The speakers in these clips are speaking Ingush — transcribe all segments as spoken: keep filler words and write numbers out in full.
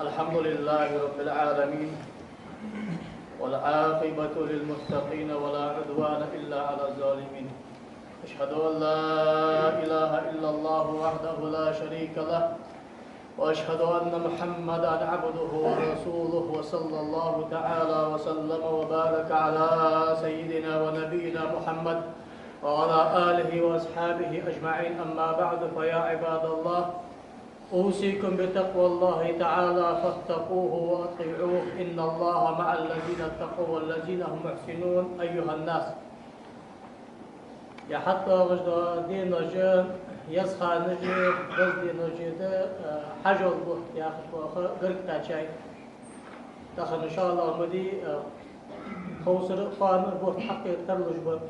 الحمد لله رب العالمين، والعاقبة للمتقين، ولا عدوان إلا على الظالمين. أشهد أن لا إله إلا الله وحده لا شريك له، وأشهد أن محمدا عبده ورسوله، وصلى الله تعالى وسلم وبارك على سيدنا ونبينا محمد وعلى آله وأصحابه أجمعين. أما بعد، فيا عباد الله، أوصيكم بتقوى الله تعالى فاتقوه وأطيعوه، إن الله مع الذين اتقوا والذين هم محسنون. أيها الناس. Ер хьатӀадоагӀаш дола денош, еза ханаш, деза денош да, э, хьажол бутт яхаш бола гаргга кхаьчай. Тахан, иншааллахӀ, ма дий, э, ховсара, кхоана бутт хьакхетар луш ба.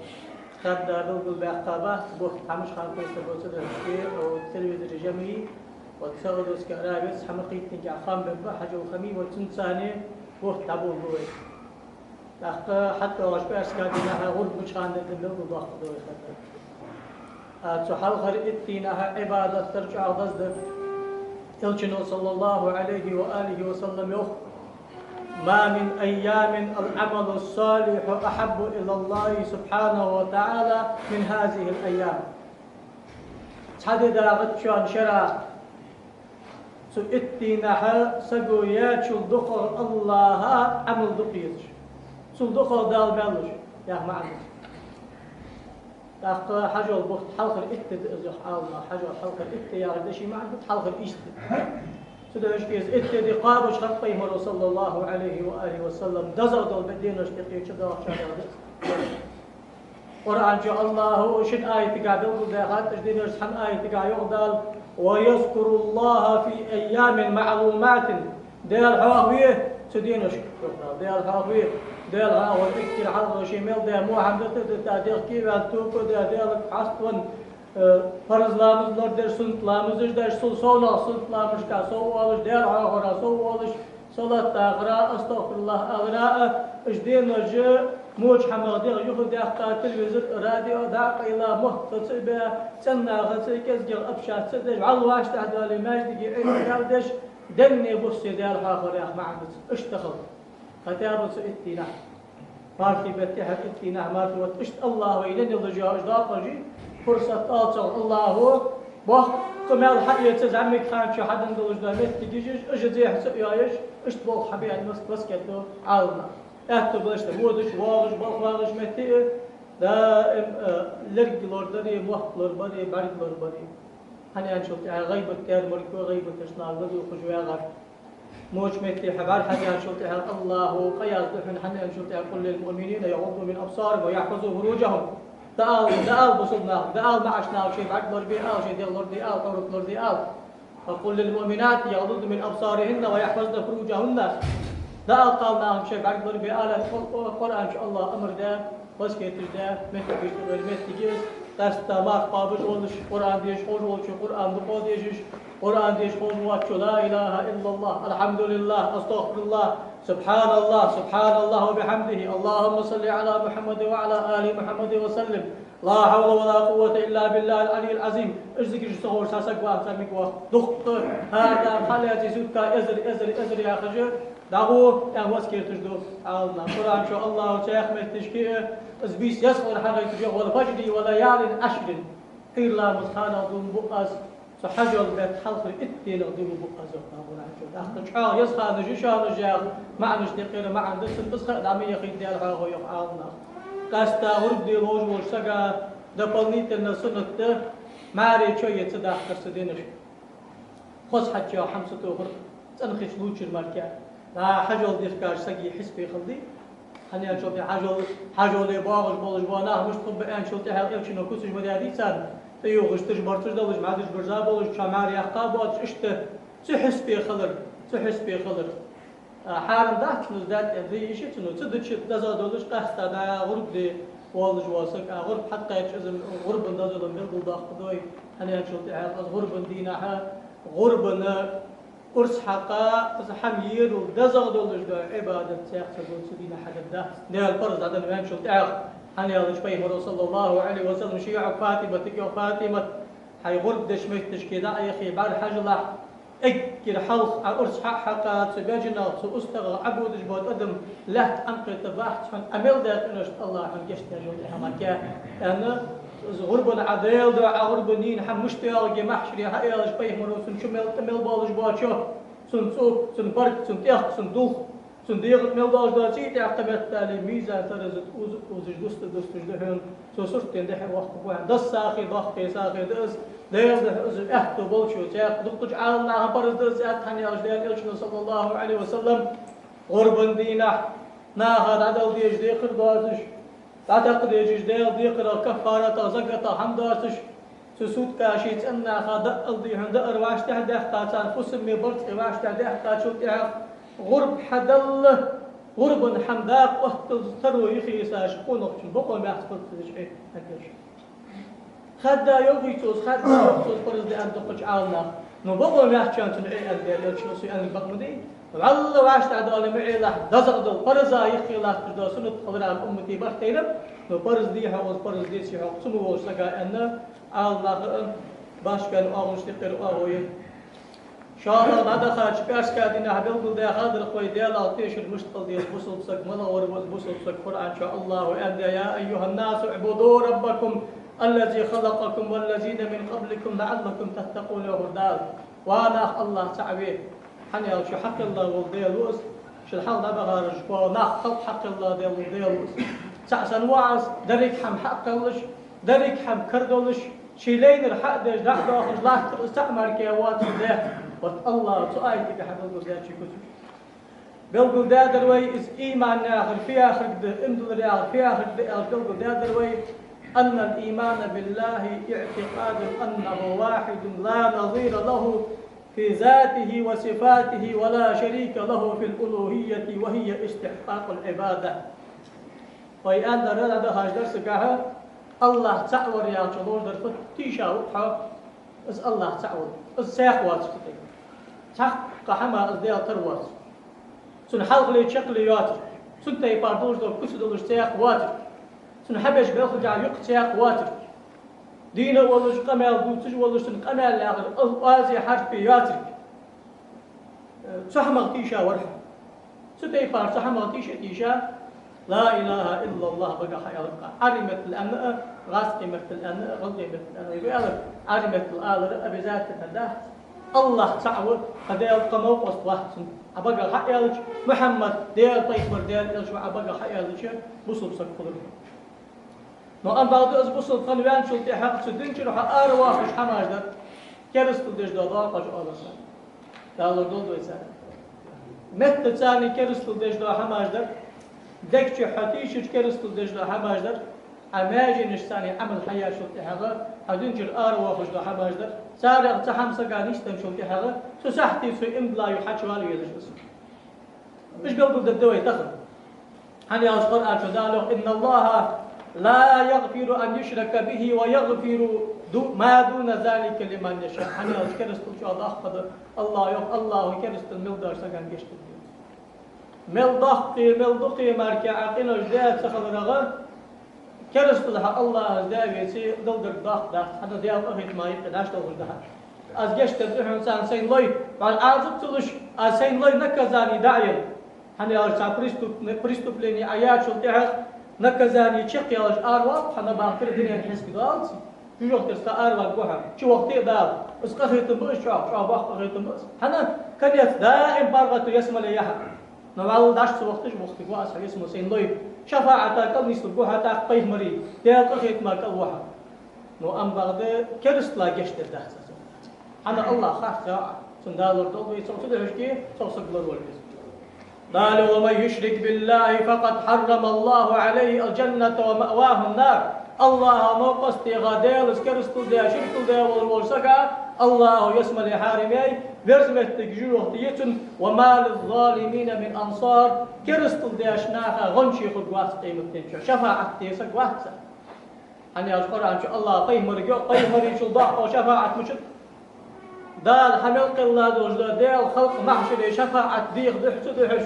Хадда белгалбаьккха ба, бутт хӀамаш хана кхетар ба ца дезаш, э, телевизора жамий, вот Саудовская Аравия, хӀама кхийттинга хам бен ба, хьажол хами, вот цунцара бутт дӀаболабу вай. ТӀаккха хьатӀадоагӀаш пӀаьраска дийнахьа гӀурба мича хана да белгалдоаккхаргда вай хадда. А цу хьалхара итт дийнахьа Ӏибадат дар чӀоагӀа деза да. Элчано, صلى الله عليه وآله وسلم, йоах: ما من أيام العمل الصالح أحب إلى الله سبحانه وتعالى من هذه الأيام. Цхьа ди дагӀача шера цу итт дийнахьа саго яьчул дукхагӀа АллахӀа Ӏамал дукха езаш, цул дукхагӀа Дала маьл луш, яха маӀан да. ТӀаккха хьажол бутт хьалхара итт ди да из, йоах Ӏаламнаха. Хьажол хьалхара итт ди яхар да, ший маӀан да хьалхара ийс ди. Цудухьа из итт ди кхоабаш хиннад Пайхамаро, صلى الله عليه وآله وسلم, дезагӀа дола денош тӀа кхеча доагӀача дагӀа да из. Къуръан чу АллахӀа шин аятагахь белгалдаьхад, уж денош цхьан аятагахь йоах Дала: ويذكروا الله في أيام معلومات. Даьла хьоахаве цу деношка, йоах Дала. Даьла хьоахаве, Даьла хьоахавар эггара хьалха ший мел даь во хӀама дита а дита, дехке а ваьнна, тоба а даь, Даьлага хьаставенна, э, парз ламаз лорадеш, суннат ламазаш деш, цул совнагӀа суннат ламазашка сов оалаш, Даьла хьоахавара сов оалаш, салот дахара, астагӀфируллахӀ алара а, уж денош воча хӀамах дегӀ юхадаьккха, телевизор, радио дӀа а къайла, мотт ца а баь, цӀенагӀа ца а, кӀезигагӀа общаться ца а деш, вӀалла вӀаштӀехьадоале, маьждиге Ӏийна дӀа а деш, денна, буссе Даьла хьоахавар, яха маӀан да цун. Иштта хила. Хотя бы цу итт дийнахьа. Мархий бетта тӀехьа итт дийнахьа, мархий бетта. Иштта АллахӀа вайна денна луш йола уж доккхий фурсат, оалаш АллахӀа боккха маьл хьаэца, зӀамига хана чу хьаденна долаш дола моттигаш, уж, уж зехьа ца а йоаеш, иштта болх хьабаьннаб, васкет ду Ӏаламнаха. Аьттув болаш да водаш, воагӀаш, балха вагӀаш метте а, даим, э, лерг лорадари, мотт лорабари, бӀарг лорабари. ХӀана аьлча тӀехьа гӀийбат дар морг ва, гӀийбаташ нах ладувгӀаш вагӀар. Воча метте хьа бӀарг хьадаьчул тӀехьа АллахӀа къа язду хьона, хӀана аьлча тӀехьа: قل للمؤمنين يغضوا من أبصارهم ويحفظوا فروجهم. ДӀаала, дӀаала бусалба наха, дӀаала маӀача наха шоай бӀарг лорабе ала, шоай дегӀ лораде ала, Ӏоврат лораде ала. وقل للمؤمنات يغضضن من أبصارهن ويحفظن فروجهن. ДӀаала кхалнаха шоай бӀарг лорабе ала, Къу-, Къу-, Къуръан чу АллахӀа амар даь, васкеташ даь моттигаш да вай моттигаш. Къаьстта марха кхоабаш волаш, Къуръан дешаш ховш волчо Къуръан дукха дешаш, Къуръан дешаш ховш воацачо: لا إله إلا الله، الحمد لله، أستغفر الله، سبحان الله، سبحان الله وبحمده، اللهم صل على محمد وعلى آل محمد وسلم، لا حول ولا قوة إلا بالله العلي العظيم. Уж зикараш ца ховш цхьа саг вац, цхьа мига вац. Дукха, хӀара дӀа хьалаьцача сутка эзар, эзар, эзар яхаш, дӀагӀо, аьнна, васкеташ ду Ӏаламнаха. Къуръан чу АллахӀа цхьаькха моттигашка а, из бийса еза хилар хьагойташ йоах: والفجر وليال عشر. Ӏуйра ламаза ханах дувла бу аз, цу хьажол бетта хьалхара итт денах дувла бу аз, йоах Къуръан чу. ТӀаккха чӀоагӀа еза ханаш я шоана уж яха маӀанаш, тӀехьара маӀан да цун, из ха а дӀа ма яхийта Даьла хьоахаве, йоах Ӏаламнаха. Къаьстта гӀурба де ловш волча сага дополнительно суннат да маьре чо е ца дахкар цу деношка. Хоза хьаж йола хӀама ца тохар цӀена хилча лучший мара. ДӀа хьажол дихкача сага хьисапе хила дий. ХӀана аьлча тӀехьа хьажол-, хьажоле боагӀаш болаш бола нах мишта хургба аьнначул тӀехьа Элчано куцаш ма даьдий царна. ТӀаювхаш, тишбарцаш долаш, мӀаьдаш бирза болаш, чу маьре яьккха боацаш, иштта цу хьисапе хилар, цу хьисапе хилар. А, хьарам дац цунна из даьтта де йиш я цунна. Цу дича деза долаш, къаьстта дӀа гӀурба де волаш вола саг, а, гӀурба хьакхаьчача, из гӀурбан дезалом белгалдоаккхаргда вай. ХӀана аьлча тӀехьа из гӀурбан дийнахьа, гӀурбана урс хьакха, из хӀама ерал дезагӀа долаш дола Ӏибадат цхьаькха саго цу дийнахьа хьадаь дац, Даьла парз дӀаденна ваьнначул тӀехьагӀа. ХӀана аьлча Пайхамаро, صلى الله عليه وسلم, ший йоӀага ФатӀиматага йоах: ФатӀимат, хьай гӀурба деча моттигашка дӀа а яхе, бӀарахьажалахь, Эггара хьалха Ӏа урс хьа а хьакха, цу бежанах, цу устагӀах Ӏободаш бола адам лаьтта Ӏомакхетаргбац хьона, Ӏа мел даь къинош Аллахӏа хьона гешт деш йола хӀама кхы, аьнна, из гӀурбан Ӏа Даьла духьа, Ӏа гӀурбан дийна хӀама мишта йоагӀа махьшаре хьаялаш, пайхамаро цун чу мел, мел болаш бола чо, цун цӀока, цун барг, цун тӀехк, цун дулх, цун дегӀа мел долаш дола цӀий тӀехь кхы меттел мизан тараза тӀа уза-, узаш, дусташ, дусташ да хьона, цо сурт дена дехьа вахка бу хьона. Дас сагӀа, доккха сагӀа да из, Даьла духьа из аьттув болчо, цхьаькха дукхача Ӏаламнаха параз да из аьттув, хӀана аьлча Даьла Элчано, саллаллахӀу Ӏалайхи ва саллам, гӀурбан дийнахьа наха дӀадала дезаш декхар доацаш, дӀатакха дезаш Даьла декхарах, каффаратах, закатах хӀама доацаш, цу суткаши цӀеннаха даар дий хьона, даар вӀаштӀехьа даьккха, царна фусаме барзкъа вӀаштӀехьа даьккхачул тӀехьагӀа, гӀурба хьадалла, гӀурбан хӀама дакъа отталца таро йихийсаш къонахчун бокъо маьхца параз да из Ӏе, аьнна. Хадда йоахий цо из, хадда йоах цо из параз да аьнна дукхача Ӏаламнаха. Но бокъо маьхчан цун Ӏе аьнна Даьла Элчано, со аьннар бакъ ма дий. ВаллахӀи, вӀаштӀехьа доале ма Ӏелахь, дезагӀа дола, параза йиххе латташ дола суннат хиларах уммата барт тайнаб, но параз дий хьогӀ из, параз деций хьогӀ, цу ма волча сага аьнна, Ӏаламнаха а башкан оагӀонаш тӀекхера оагӀув я. ШоллагӀа дӀадахача пӀаьраска дийнахьа белгалдаьха дар-кх вай Даьлах тешар мишта хила деза бусалба саг, малагӀвар ва из бусалба саг. Къуръан чу Аллахӏо аьннад: «يا أيها الناس اعبدوا ربكم الذي خلقكم والذين من قبلكم لعلكم تتقون», йоах Дала. Ва нах, Аллахӏ цаӀ ве. ХӀана аьлча хьакхелла вола Даьла ва из, шул хьалха дӀабахараш бола нах, халкъ хьакхелла вола Даьла ва из. ЦаӀ санна ва из, деррига хӀама хьакхеллаш, деррига хӀама кара долаш, ший лайнар хьа а деш, дӀа а доахаш латтар из цаӀ мара кхы вац из Даьла. Вот Аллахӏо цу аятага хьабелгалдаьча куцаш. Белгалдаьдар вай из иман яхар фу яхар да, иман дилар яхар фу яхар да аьлча, белгалдаьдар вай: «أن الإيمان بالله اعتقاد أنه واحد لا نظير له في ذاته وصفاته ولا شريك له في الألوهية وهي استحقاق العبادة». Вай аьннадар дӀадахача дарсагахьа, Аллахӏ цаӀ вар яхача лорадара фуд тийша ва хьо, из Аллахӏ цаӀ вар, из цхьаькха воацар тӀа. Цхьаккха хӀама из Даьла тара воацар. Цун хьалхале, чаккхале йоацар. Цун тайпара долаш дола куц долаш цхьаькха воацар. Цун хьабеш белхача юкъ цхьаькха воацар. Дийна а волаш, къамаьл дувцаш а волаш, цун къамаьл яхар оаз хьарф йоацар. Цу хӀамах тийша вар хьо. Цу тайпара цу хӀамах тийша, тийша, لا إله إلا الله багах хьаалар-кх. Ӏарбий меттала аьнна а, гӀазкхий меттала аьнна а, гӀалгӀай меттала аьнна а, вай аьлар, Ӏарбий меттала алар обязательно дац. Аллахӏ цаӀ ва, кхы Даьла, кхы новкъост вац цун. Ӏа багах хьаалча, Мухьаммад Даьла пайхамар, Даьла элча ва Ӏа багах хьаалча, бусалба саг хулар. Но амма бакъда из бусалба хинна ваьнначул тӀехьагӀа цу дина чура хьо аравоаккхаш хӀамаш дар, керастал деш дола доакъош оалар царна. Дала лорадолда вай царна. Меттаца керастал деш дола хӀамаш дар, дег чу хьо тийшача керастал деш дола хӀамаш дар, Ӏа маьженашца Ӏамал хьаяьчул тӀехьагӀа, хьо дина чура аравоаккхаш дола хӀамаш дар, царех цхьа хӀама сага нийсденначул тӀехьагӀа, цу сахьте цо иман дилла юха хьачувала везаш из. Уж белгалдергда вай тахан. ХӀана аьлча Къуръан чу Дала йоах: «إن الله لا يغفر أن يشرك به ويغفر دو-، ما دون ذلك لمن يشاء». ХӀана аьлча керастал чӀоагӀа доккха да, Аллахӏо йоах, Аллахӏо керастал мел доацача сагана гешт дергда. Мел доккхий, мел дукхий мара кхы Ӏа къинош даь ца хиларах, керастал хьа Аллахӏа даь веце, дала дерг доккха дац, хӀана Даьла къахетама юкъе дӀа долаш да хьа. Аз гешт дергда хьона, царна сайна лой, вӀалла Ӏазап ца луш, аз сайна лой наказани дӀа а яь. ХӀана аьлча цхьа преступ-, преступлени Ӏа яьчул тӀехьагӀа наказани чакхъялаш аравала хьо, набахтара дунен хьисап доаллац. ЖожагӀатера тӀара араваргва хьо, чувахийта а Дала. Из къахетам ба из чӀоагӀа, чӀоагӀа боккха къахетам ба из. ХӀана? Конец даим паргӀато ялсмале я хьа. Но вӀалла дӀа ца вахийташ вахийтаргва аз хьо ялсмале, сайна лой. ШафаӀата кӀал нийслургва хьо тӀаккха пайхамарий, Даьла къахетама кӀал ва хьо. Но амма бакъда керастала гешт дергдац аз. ХӀана? Аллахӏ харц ва Ӏа. Цун Дала лорадолда вай, цох ца духьашке, цох саг лоравала веза. Дала: «ومن يشرك بالله فقد حرم الله عليه الجنة ومأواه النار». Аллахӏа новкъост дийгӀа, Даьлаца керастал даь, ширкал даь волаш волча сага Аллахӏо ялсмале хьарам яьй, верза моттиг жожагӀате я цунна, «وما للظالمين من أنصار», керастал деча наха гӀончий хургвац къематдийнахьа, шафаӀат де саг вац царна. ХӀана аьлча Къуръан чу Аллахӏо пайхамарга йоах, пайхамарийчул доккхагӀа шафаӀат мичад? Дала хьа мел кхелла долаш да, Даьла халкъ махьшаре шафаӀат деха духьа ца духьаш,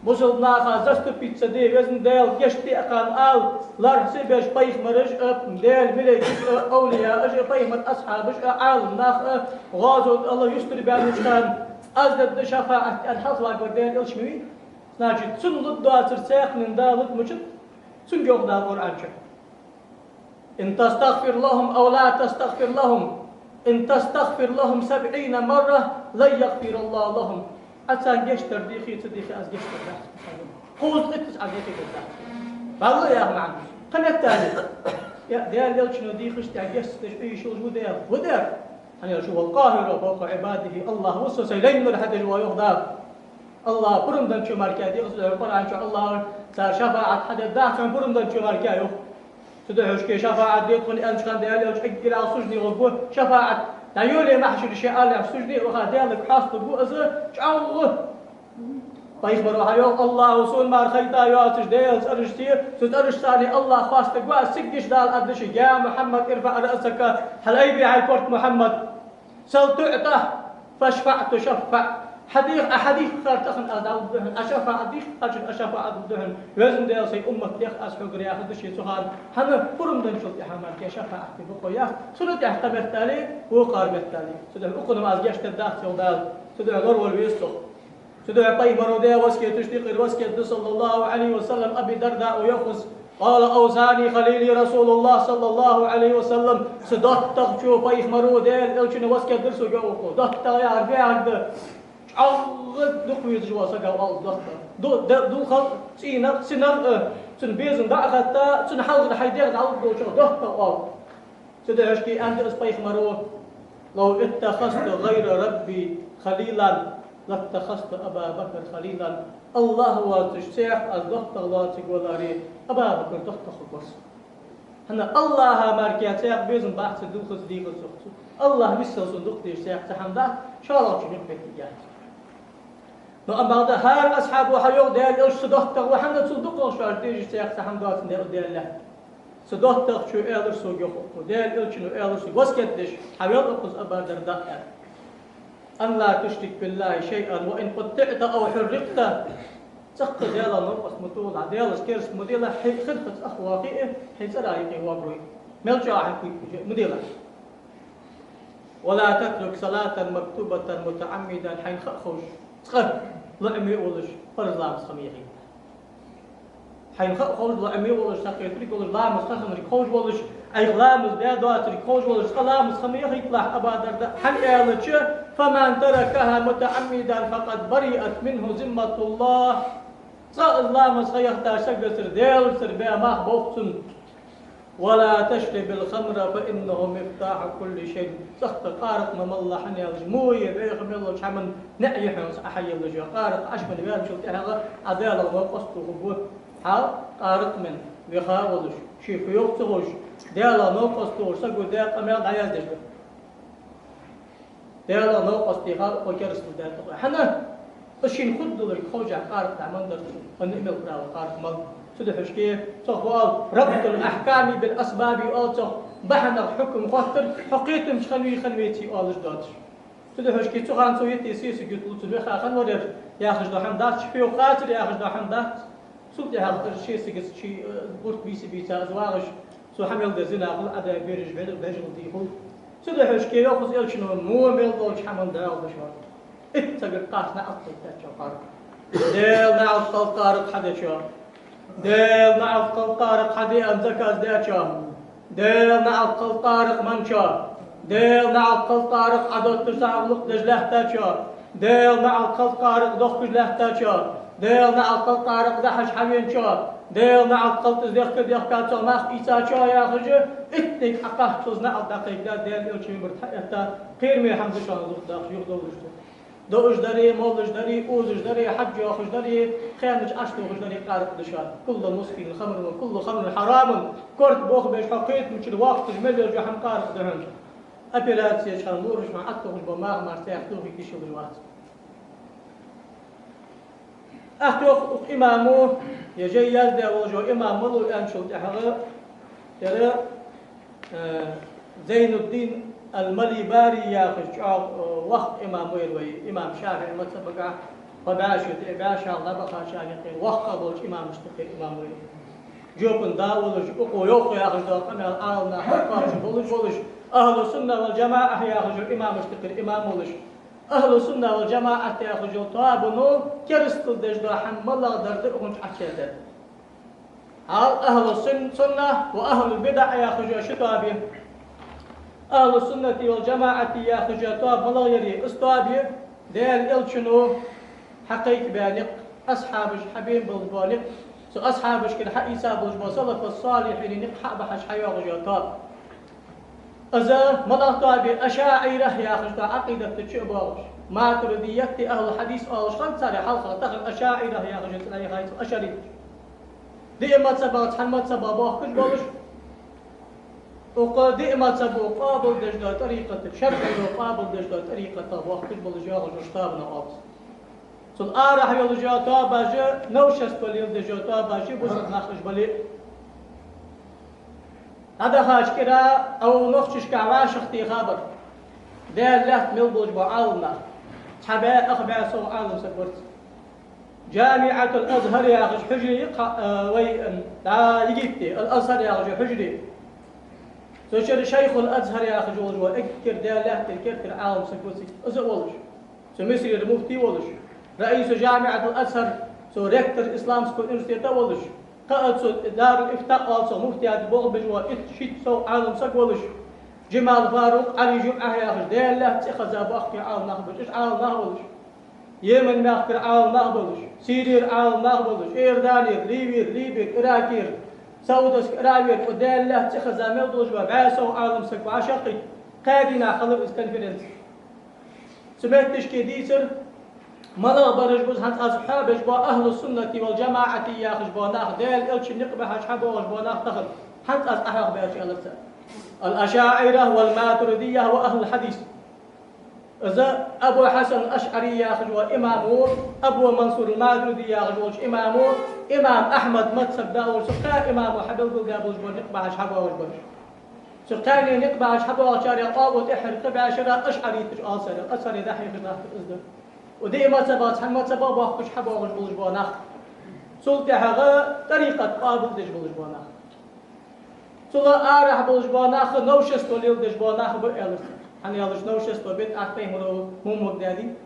Бусалба наха заступиться де, Везан Даьла, гешт де аьнна ала лархӀа ца беш, пайхамараш а, Даьла малейкаш а, овлияаш а, пайхамара асхьабаш а, Ӏаламнах а, гӀазот ала юстара баьннача хана, аз дергда шафаӀат аьнна хьалхаваргвар Даьла Элча ма вий. Значит, цунна лургдоацар цхьаннена Дала лургмачун, цунга йоах Дала Къуръан чу: «إن تستغفر لهم أو لا تستغفر لهم، إن تستغفر لهم سبعين مرة لن يغفر الله لهم». Ӏа царна гешт дар дийхе, ца дийхе, аз гешт дергдац. Кхузткъа итт саг Ӏа дийхе дергдац. Валлахӏи, яха маӀан. Кхы меттел: я Даьла Элчано дийхача тӀехьа гешт деш, уйла йиш йолаш ва Даьла? Ва Даьла. ХӀана аьлча: «هو القاهر فوق عباده», АллахӀ ва со сай лайнар хьадеш вола, йоах Дала. АллахӀа пурам деннача мара кхы дийхад, Къуръан чу АллахӀа цар шафаӀат хьадергдац хьона пурам деннача мара кхы, йоах. Цудухьа шоашка шафаӀат де тхона аьннача хана Даьла Элча эггара сужуде гӀоргва, шафаӀат дӀайолае махьшаре ше алалехь, сужуде а ваха, Даьлага хьоастаргва из чӀоагӀа. Пайхамаро хьайоах: «АллахӀа сона мара хайта йоацаш Даьла цӀерашца, цу цӀерашца АллахӀага хоастаргва аз, сигаш Дала аргда шийга: يا محمد ارفع رأسك, хьалайбе хьай корта, Мухьаммад. سل تعط، فاشفع تشفع. Хьадийха, Ӏа хьадийхача тахан аз дӀалургда хьона, Ӏа шафаӀат дийхачун аз шафаӀат лургда хьона. Везан Даьла, сай уммат дех аз хьогара», яхаш да ше цу хана. ХӀана? Пурам денначул тӀехьа мара кхы шафаӀат де бокъо яц. Цунна тӀехьа кхы меттел, вокхар меттел. Цудухьа укхунна аз гешт дергдац, йоах Дала. Цудухьа лоравала веза цох. Цудухьа пайхамаро даь васкеташ тӀехьара васкет да, صلى الله عليه وسلم, Аби Дардаъ йоах из: «قال أوصاني خليلي رسول الله صلى الله عليه وسلم». Са доттагӀчо, пайхамаро, Даьла Элчано васкет дир сога, йоах укхо. ДоттагӀа яхар фу яхар да? ЧӀоагӀа дукха везаш вола саг оал из доттагӀа. Ду-, д-, дулхах, цӀийнах, синах, э, цун безам дӀа а хетта, цун хьалхара хьай дегӀ дӀалургдолчох доттагӀа оал. Цудухьа шоашка аьннад из пайхамаро: «لو اتخذت غير ربي خليلا لاتخذت أبا بكر خليلا». АллахӀ воацаш цхьаькха аз доттагӀа лоацаргваларе, Абу Бакр доттагӀа хургвар са. ХӀана? АллахӀа мара кхы цхьаькха безам бац цун, дулхаца дийхад сох цо. АллахӀ миссел сона дукха дезаш цхьаькха цхьа хӀама дац, шоллагӀчун юкъе моттиг яц. Но амма бакъда хӀара асхьабо хьайоах: Даьла Элча са доттагӀа ва, хӀана, цул дукхагӀа шоаш дезаш цхьаькха цхьа хӀама доацаш Даьла лаьтта. Са доттагӀчо аьлар сога, йоах укхо, Даьла Элчано аьлар сога, васкет деш, хьавел укхаза Аба Дардаъ аьнна: «أن لا تشرك بالله شيئا وإن قطعت أو حرقت». ЦӀаккха Даьлах новкъост ма тохалахь, Даьлаца керста ма делахь, хьай хирхаза ах вахе а, хьай цӀера юкъе воагӀаргвий, мел чӀоагӀа хьай куй уже ма делахь. «ولا تترك صلاة مكتوبة متعمدا», хьайна ха а ховш, цкъа лоӀаме а волаш, парз ламаз ха ма яхийталахь. Хьайна ха а ховш, лоӀаме а волаш, сакхетарг а волаш, ламаз ха хиннарг ховш волаш, Ӏайха ламаз бе доацарг ховш волаш, цкъа ламаз ха ма яхийталахь, Аба Дардаъ. ХӀана аьлча: «فمن تركها متعمدا فقد برئت منه ذمة الله». Цкъа из ламаз ха яхийтача сагацара, Даьлацара баь мах болх цунна. «ولا تشرب الخمر فإنه مفتاح كل شيء». ЦӀаккха къаракъ ма малалахь, хӀана аьлча мо а веха мел долча хӀаман наӀар я хьона цу Ӏа хьаеллаш йола къаракъ. Ӏа ше мел ваьнначул тӀехьагӀа Ӏа Даьлах новкъост тохаргва. Хьа къаракъ мина веха а волаш, ше фу йоах ца ховш, Даьлах новкъост тохаш саго даь къамаьл дӀаяздеш да. Даьлах новкъост техар укхо керастал даьд укхо. ХӀана? Из шийна хургдолга ховшшехь къаракъ дӀа мел дар цо. Хьона имел право къаракъ мала. Цудухьа шоашка цох оал: «ربط الأحكام بالأسباب», оал цох, бахьанах хьукам хоттар, хьо кхетамча хиннавий, хиннавеций оалаш доацаш. Цудухьа шоашка цу хана цо йита сесаг юталу, цун веха хиннавар ер яхаш дола хӀама дац, ший фу йоах хацар яхаш дола хӀама дац. Цул тӀехьагӀа ше сигаца ший, э, бурт бийса-бийца из вагӀаш, цо хьа мел даь зина хул, Ӏа даь бераш бе-, бежал дий хул. Цудухьа шоашка йоах из Элчано: мо мел долча хӀаман дагӀа да шоана. Итт сагага кхача наӀалт кхайттача къаракъ. Даьла наӀалт хилда къаракъ хьадечоа. Даьла наӀалт хилда къаракъ хьадеана заказ дечоа. Даьла наӀалт хилда къаракъ менначоа. Даьла наӀалт хилда къаракъ Ӏа доттагӀа сагӀа гӀулакх деш лаьттачоа. Даьла наӀалт хилда къаракъ дохкаш лаьттачоа. Даьла наӀалт хилда къаракъ дӀахьажа хьавеначоа. Даьла наӀалт хилда из дехка-дехка цох мах ийцачоа, яхаш, иттанга Ӏа кхаччалца наӀалт дӀакхайкадаь, Даьла Элча минбар тӀа хьаэтта, кхераме хӀама да шоана из духьа дахаш, юхадовлаш да. Доаш дарий, молаш дарий, озаш дарий, хьаж йоахаш дарий, хеннача Ӏаш тохаш дарий къаракъ да шоана. «كل مسكر خمر وكل خمر حرام». Корта бохабеш, хьо кхетамчура вахийташ мел йола хӀама къаракъ да хьона. Операци еча хана лораша хьона Ӏатохаш бола мах мара цхьаькха тохийта йиш йолаш вац. ТӀаккха йоах укх имамо, е жай яздаь волаш вола имам малув аьнначул тӀехьагӀа, ер, э, Зайнуддин ал-Малибари яхаш чӀоагӀа, э, воккха имам ва ер вай имам ШафиӀий мазхӀабагахьа. Кхо бӀаь шу тӀа бӀаь шу хьалха дӀабахача юкъера воккха болча имамашта юкъера имам ва из. Жопан да волаш, укхо йоах яхаш дола къамаьл Ӏаламнаха хьакхоачаш болаш, болаш, ахӀлу-сунна вал-жамаӀа яхаш йолча имамашта юкъера имам волаш, ахӀлу-сунна вал-жамаӀат яхаш йолча тоабано керастал деш дола хӀама малагӀа дар да, укхун чу Ӏочуяьлар. ХӀаьта ахӀлу-сун-, сунна ва ахӀлу-лбидаӀ яхаш йола ши тоаба я. АхӀлу-суннати вал-жамаӀати яхаш йола тоаба малагӀа я? Из тоаба я Даьла Элчано хьакхайкабаь никъ, асхьабаша хьабена болаш бола никъ, цу асхьабашкара хьаийца болаш бола салафу-с-салихьина никъ хьа а бахьаш хьайоагӀаш йола тоаба. Из малагӀа тоаба я? АшаӀира яхаш дола Ӏакъидата чу а боагӀаш, матуридият, ахӀлу-хьадис оалаш хиннад царех хьалха, тахан ашаӀира яхаш йола цӀи яхай цо, ашӀариташ. Диъ мазхӀабах цхьан мазхӀабах боахкаш болаш, укх диъ мазхӀабо къоабалдеш дола тӀарикъата, шарӀо къоабалдеш дола тӀарикъатах боахкаш болаш йоагӀаш йолча тоабанах оал из. Цул арахьа йолаш йола тоабаш, новшество леладеш йола тоабаш, бусалба нах уж бале а. ДӀадахача кӀира, укх нохчашка вӀашагӀ теха бар Даьла лаьтта мел болаш бола Ӏаламнах. Цхьа бӀаь, ах бӀаь сов Ӏалам саг вар цу. ЖамиӀатул-Азхьар яхаш хьужаре я-кх, э, вай, м, дӀа Египте, Ал-Азхьар яхаш йола хьужаре. Цу чура Шайхул-Азхьар яхаш волаш вола эггара Даьла лаьттара керттера Ӏалам саг ва цига, из а волаш. Цу Мисрера муфти волаш, раису ЖамиӀатул-Азхьар, цу ректор Исламского университета волаш, кхы а цу Дарул-Ифта оалача муфтиятага болх беш вола итт-шийтта сов Ӏалам саг волаш, Джамал-Фарукъ, Ӏали Джумъа яхаш, Даьла лаьтта цӀихеза боккхий Ӏаламнах ба уж, Ӏаламнах болаш. Йемен мехкара Ӏаламнах болаш, Сирера Ӏаламнах болаш, Иорданера, Ливера, Либера, Иракера, Саудовская Аравера, укх Даьла лаьтта цӀихеза мел долаш бола бӀаь сов Ӏалам саг вӀашагӀкхийтта, кхаь дийнахьа хилар из конференци. Цу метташка дийцар, малагӀа бараш ба уж хӀанз аз хьоабеш бола ахӀлу-суннати вал-жамаӀати яхаш бола нах, Даьла Элчан никъ бахьаш хьабоагӀаш бола нах тахан, хӀанз аз Ӏохьоахабаьча, аьлар цар. Ал-ашаӀира вал-матуридия ва ахӀлул-хьадис. Из Абу Хьасан АшӀари яхаш вола имамо, Абу Мансур ал-Матуриди яхаш волча имамо, имам Ахьмада мазхӀаб да волча цу кхаь имамо хьабелгалдаь болаш бола никъ бахьаш хьабоагӀаш бараш. Цу кхаьнне никъ бахьаш хьабоагӀачарех оагӀув тӀеххьара кхаь бӀаь шера ашӀариташ оал царех, ашӀари дӀахьехаш нах ба из да. Укх диъ мазхӀабах цхьан мазхӀабах боахкаш хьабоагӀаш болаш бола нах. Цул тӀехьагӀа тӀарикъат къоабалдеш болаш бола нах. Цул арахьа болаш бола нах новшество леладеш бола нах ба, аьлар цар. ХӀана аьлча новшество, бидӀат пайхамара муммург даьдий.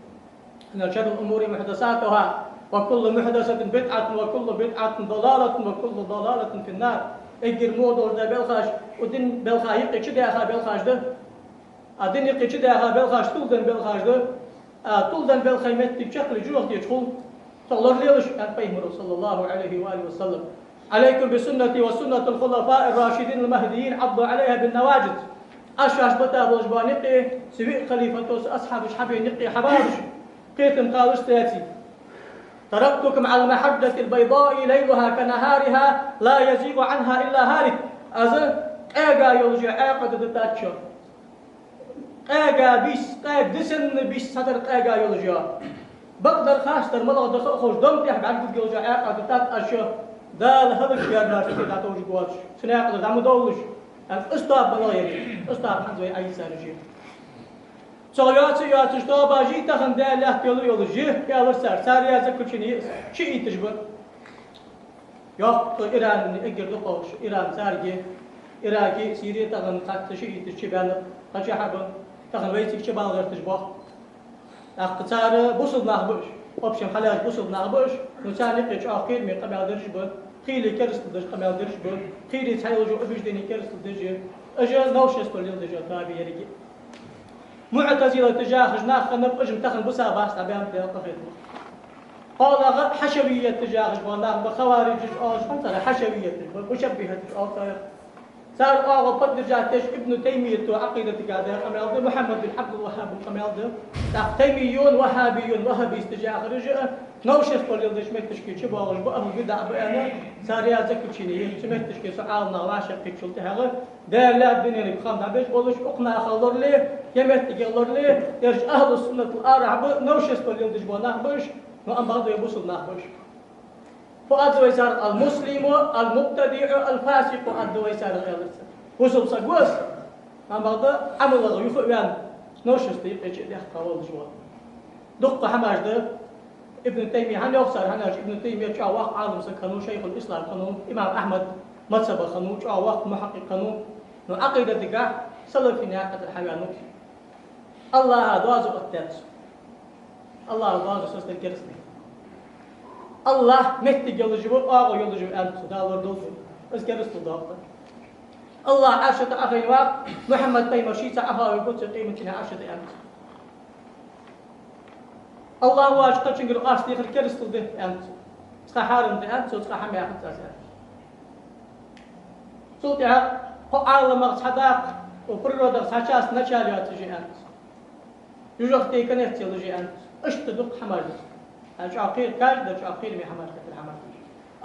إن شر الأمور محدثاتها وكل محدثة بدعة وكل بدعة ضلالة وكل ضلالة في النار. Эггара во долаш дола белхаш, укх дина белха юкъе чудаьха белхаш да. А дина юкъе чудаьха белхаш тулденна белхаш да. А тулденна белхай моттиг чакхъяле жожагӀате чу хул. Цох лоралелаш, аьннад пайхамара, صلى الله عليه وآله وسلم. عليكم بسنتي وسنة الخلفاء الراشدين المهديين عضوا عليها بالنواجذ. Аз шоаш бита болаш бола никъ, са виъ халифата, са асхьабаша хьабена никъ хьабалаш, кхетам кхалаш цаьрца. تركتكم على المحجة البيضاء ليلها كنهارها لا يزيغ عنها إلا هالك. Аз къега йолаш йола Ӏаькъида дитад шоана. Къега бийса, къега дисанна бийса цхьатарра къега йолаш йола. Бакъдар, хастар малагӀа да ха а ховш, дома тӀа бӀаргагургйолаш йола Ӏаькъида дитад аз шоана, Дала хӀалакваьннараш тӀа дӀатовжаргвоацаш, цу наькъа тӀара дӀа ма довлалаш, аьнна, из тоаба малагӀа я, из тоаба хӀанз вай Ӏайийцараш я. Цох йоаца а йоацаш тоабаш я тахан, Даьла лаьтта йола а йолаш я, аьлар цар, цар яь заключени я из, шиӀиташ ба. Йоккха Иране эггара дукхагӀа, Иран царга, Ираке, Сире тахан цхьацца шиӀиташ чубаьннаб, кхычахьа ба, тахан вайцига чубала гӀерташ боахк. ТӀаккха цар бусалба нах ба уж, общем, хьалаьцача бусалба нах ба уж, но царна юкъе чӀоагӀа кхераме къамаьл дераш ба, кхыйола керастал деш къамаьл дераш ба, кхыйола цхьайолча убеждене керастал деш я. Уж новшество леладеш йола тоаба я еррига. МуӀтазилаташ яхаш нах хиннаб, уж-м тахан бусалба бац, дӀабаьннаб, Даьла къахетамах. КхоалагӀа хьашавияташ яхаш бола нах ба, хаварижаш оалаш хиннад царех, хьашавияташ ба, мушаббихӀаташ оал царех. Цар оагӀув поддержать деш Ибн Таймията Ӏакъидатага даь къамаьл да, Мухьаммад бин Ӏабдул-ВаххӀаба къамаьл да. ТӀаккха таймийюн, ваххӀабийюн, ваххӀабисташ яхараш а новшество леладеча метташка чубоагӀаш ба, ахӀлу бидаӀ ба аьнна, цар яь заключени я. Цу метташка цу Ӏаламнаха вӀашагӀкхийтачул тӀехьагӀа, Даьла лаьтта дунен тӀа хам дӀабеш болаш, укх нахах лорале, ер моттигех лорале, ераш ахӀлу-суннатал арахьа ба, новшество леладеш бола нах ба уж, но ам бакъда вай бусалба нах ба уж. Фу аргда вай царех: المسلم المبتدع الفاسق аргда вай царех, аьлар цар. Бусалба саг ва из, ам бакъда Ӏамалах юха а ваьнна, новшество юкъе чу а даьккха волаш ва. Дукха хӀамаш да, Ибн Таймия хӀана йоах цар, хӀана аьлча Ибн Таймия чӀоагӀа воккха Ӏалам саг хиннав, шайхуль-ислам хиннав, имам Ахьмад мазхӀаба хиннав, чӀоагӀа воккха мухьаккъикъ хиннав, но Ӏакъидата дикагӀа салафий наькъа тӀара хьаваьннав. АллахӀа доазув оттадаьд цо. АллахӀа доазув соцадаьд керастал. АллахӀ моттиг йолаш ва, оагӀув йолаш ва аьннад цо, Дала лорадолда вай. Из керастал доаккх. АллахӀ Ӏарша тӀа Ӏохайна ва, Мухьаммад пайхамар шийца Ӏоха вергва цу къематдийнахьа Ӏарша тӀа аьннад цо. АллахӀ воацача кхычунгара орц дехар керастал да аьннад цо. Цкъа хьарам да аьннад цо, цкъа хьамаьхац аз аьннад. Цул тӀехьагӀа кхо Ӏаламах цхьа дакъа, укх природах цхьа часть начало йоацаш я аьннад цо. Южахьтий конец йолаш я аьннад цо. Иштта дукха хӀамаш да. ХӀанз чӀоагӀа кхера, каждый чӀоагӀа кхераме хӀамаш да, хӀамаш да.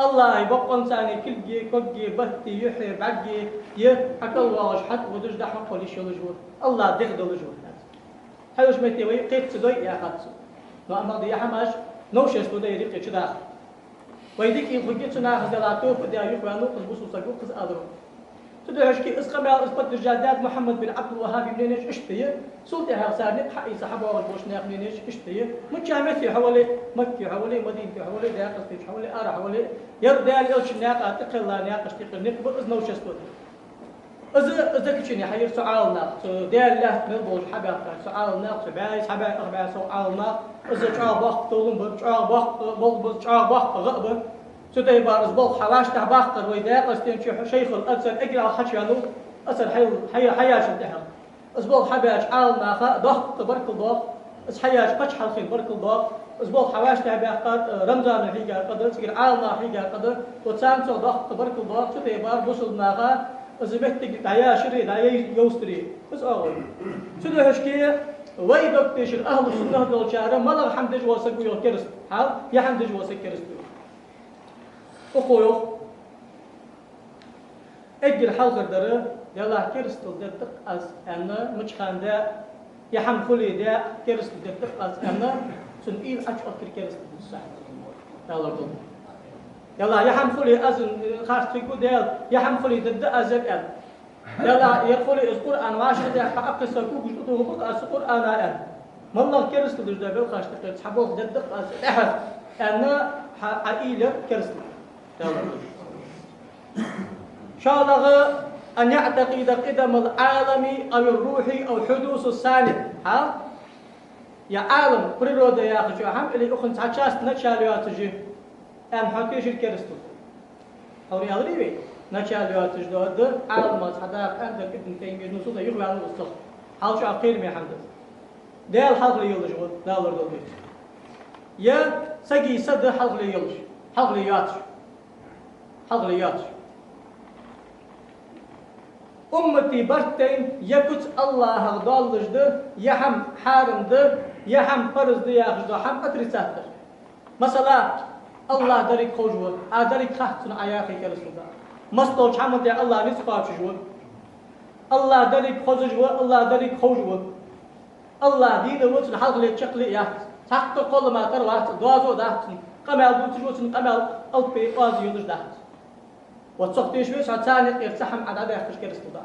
АллахӀа бокъонцани кулги, коги, батти, юхьи, бӀарги, е хьакӀал воагӀаш, хьатӀаводаш, дӀахьокхавала йиш йолаш ва. АллахӀ дегӀ долаш ва. Хьалхарча метте вай кхета ца дой яхац цо. Но амма да ер хӀамаш новшество да, ер юкъе чудаха. Вай дика хургья цу нахаца, Дала товфикъ делахь, юхаваьнна ва укхаза, бусалба саг ва укхаза, аьлар. Цудухьа шки из къамаьл, из подтверждать даьд Мухьаммад бин Ӏабдул-ВахӀхӀаба мненеш иштта я. Цул тӀехьагӀа цар никъ хьаийца хьабоагӀаш болча наьха мненеш иштта я. Миччахьа метте хьо вале, Макке хьо вале, Мадинате хьо вале, Даькъасте хьо вале, ара хьо вале, ер Даьла Элчан наькъа тӀакхелла наькъаш тӀехьа никъ ба, из новшество да. Из, из заключени хьаийцар цу Ӏаламнаха, цу Даьла лаьтта мел болаш хьабаьхкача цу Ӏаламнаха, цу бӀаьи цхьа бӀаьи ах бӀаьи сов Ӏаламнаха, из чӀоагӀа боккха толам бар, чӀоагӀа боккха болх бар, чӀоагӀа боккха гӀа бар. Цу тайпара из болх хьавӀаштӀехьа баккхар вай Даькъастенчу шайхуль-Азхьар, эггара хьалха хьачувеннав, Азхьар хьай-, хьай-, хьаяьчул тӀехьагӀа. Из болх хьабаьча Ӏаламнаха доккха баркал доаккх, из хьаяьча паччахьалкхена баркал доаккх, из болх хьавӀаштӀехьа баьккхар, э, Рамзана хьийга къа да, цигара Ӏаламнаха хьийга къа да, вот царна цох доккха баркал доаккх, цу тайпара бусалба наха из моттиг дӀаяшари, дӀаяй-, йовзийтари. Из оагӀув я. Цудухьа шки вай дог тешар, ахӀлу суннах долчар малагӀа хӀама деш вола саг ва йоах кераста? Хьал, ер хӀама деш вола саг кераста ва. Укхо йоах. Эггара хьалхардар, Даьллахь, керастал дергда-кх аз аьнна, мича хана да, ер хӀама хуле да, керастал дергда-кх аз аьнна, цун уйла Ӏочуоттар керастал да из. Даьллахь, ер хӀама хуле аз, э, харц хургва Даьла, ер хьама хуле дергда аз аьнна. Даьллахь, ер хуле, из Къуръан вӀашагӀдаьккха, Ӏокхесса кулгаш тӀатохаргба-кх аз цу Къуръана аьнна. МаллагӀа керастал деш да белхаш тӀа кхы цхьа болх дергда-кх аз тӀехьа аьнна, хьа, хьа уйла керастал. ШоллагӀа, أن يعتقد قدم العالم أو الروح أو حدوث الصانع. Хьа? Ер Ӏалам, природа яхача хӀама, или укхан цхьа часть начало йоацаш я аьнна хьо тешар керастал да. Хьо аьлар вай, начало йоацаш дола да, Ӏаламаша цхьа дакъа аьнна да, Ибн Таймия, ну, сона юхаваьнна ва из цох. Хьал чӀоагӀа кхераме хӀама да из. Даьла хьалхале йолаш ва, Дала лорадолда вай. Е сага са да хьалхале йолаш, хьалхале йоацаш. Хьалхале йоацаш. Уммата барт тайна ер куц АллахӀах доаллаш да, ер хӀама хьарам да, ер хӀама парз да яхаш дола хӀама отрицать дар. Масала, АллахӀ деррига ховш ва, Ӏа деррига хац цунна, Ӏа яхе керастал да. Массадолча хӀаман тӀа АллахӀ низ кхоачаш ва. АллахӀ деррига хозаш ва, АллахӀ деррига ховш ва. АллахӀ дийна ва, цунна хьалхале, чакхле яц. Цхьаккха кхоллама тара вац, доазув дац цун, къамаьл дувцаш ва, цун къамаьл алапи оаз йолаш дац. Вот цох тешаш веза хьо, царна юкъера цхьа хӀама Ӏа дӀадаьккхача керастал да.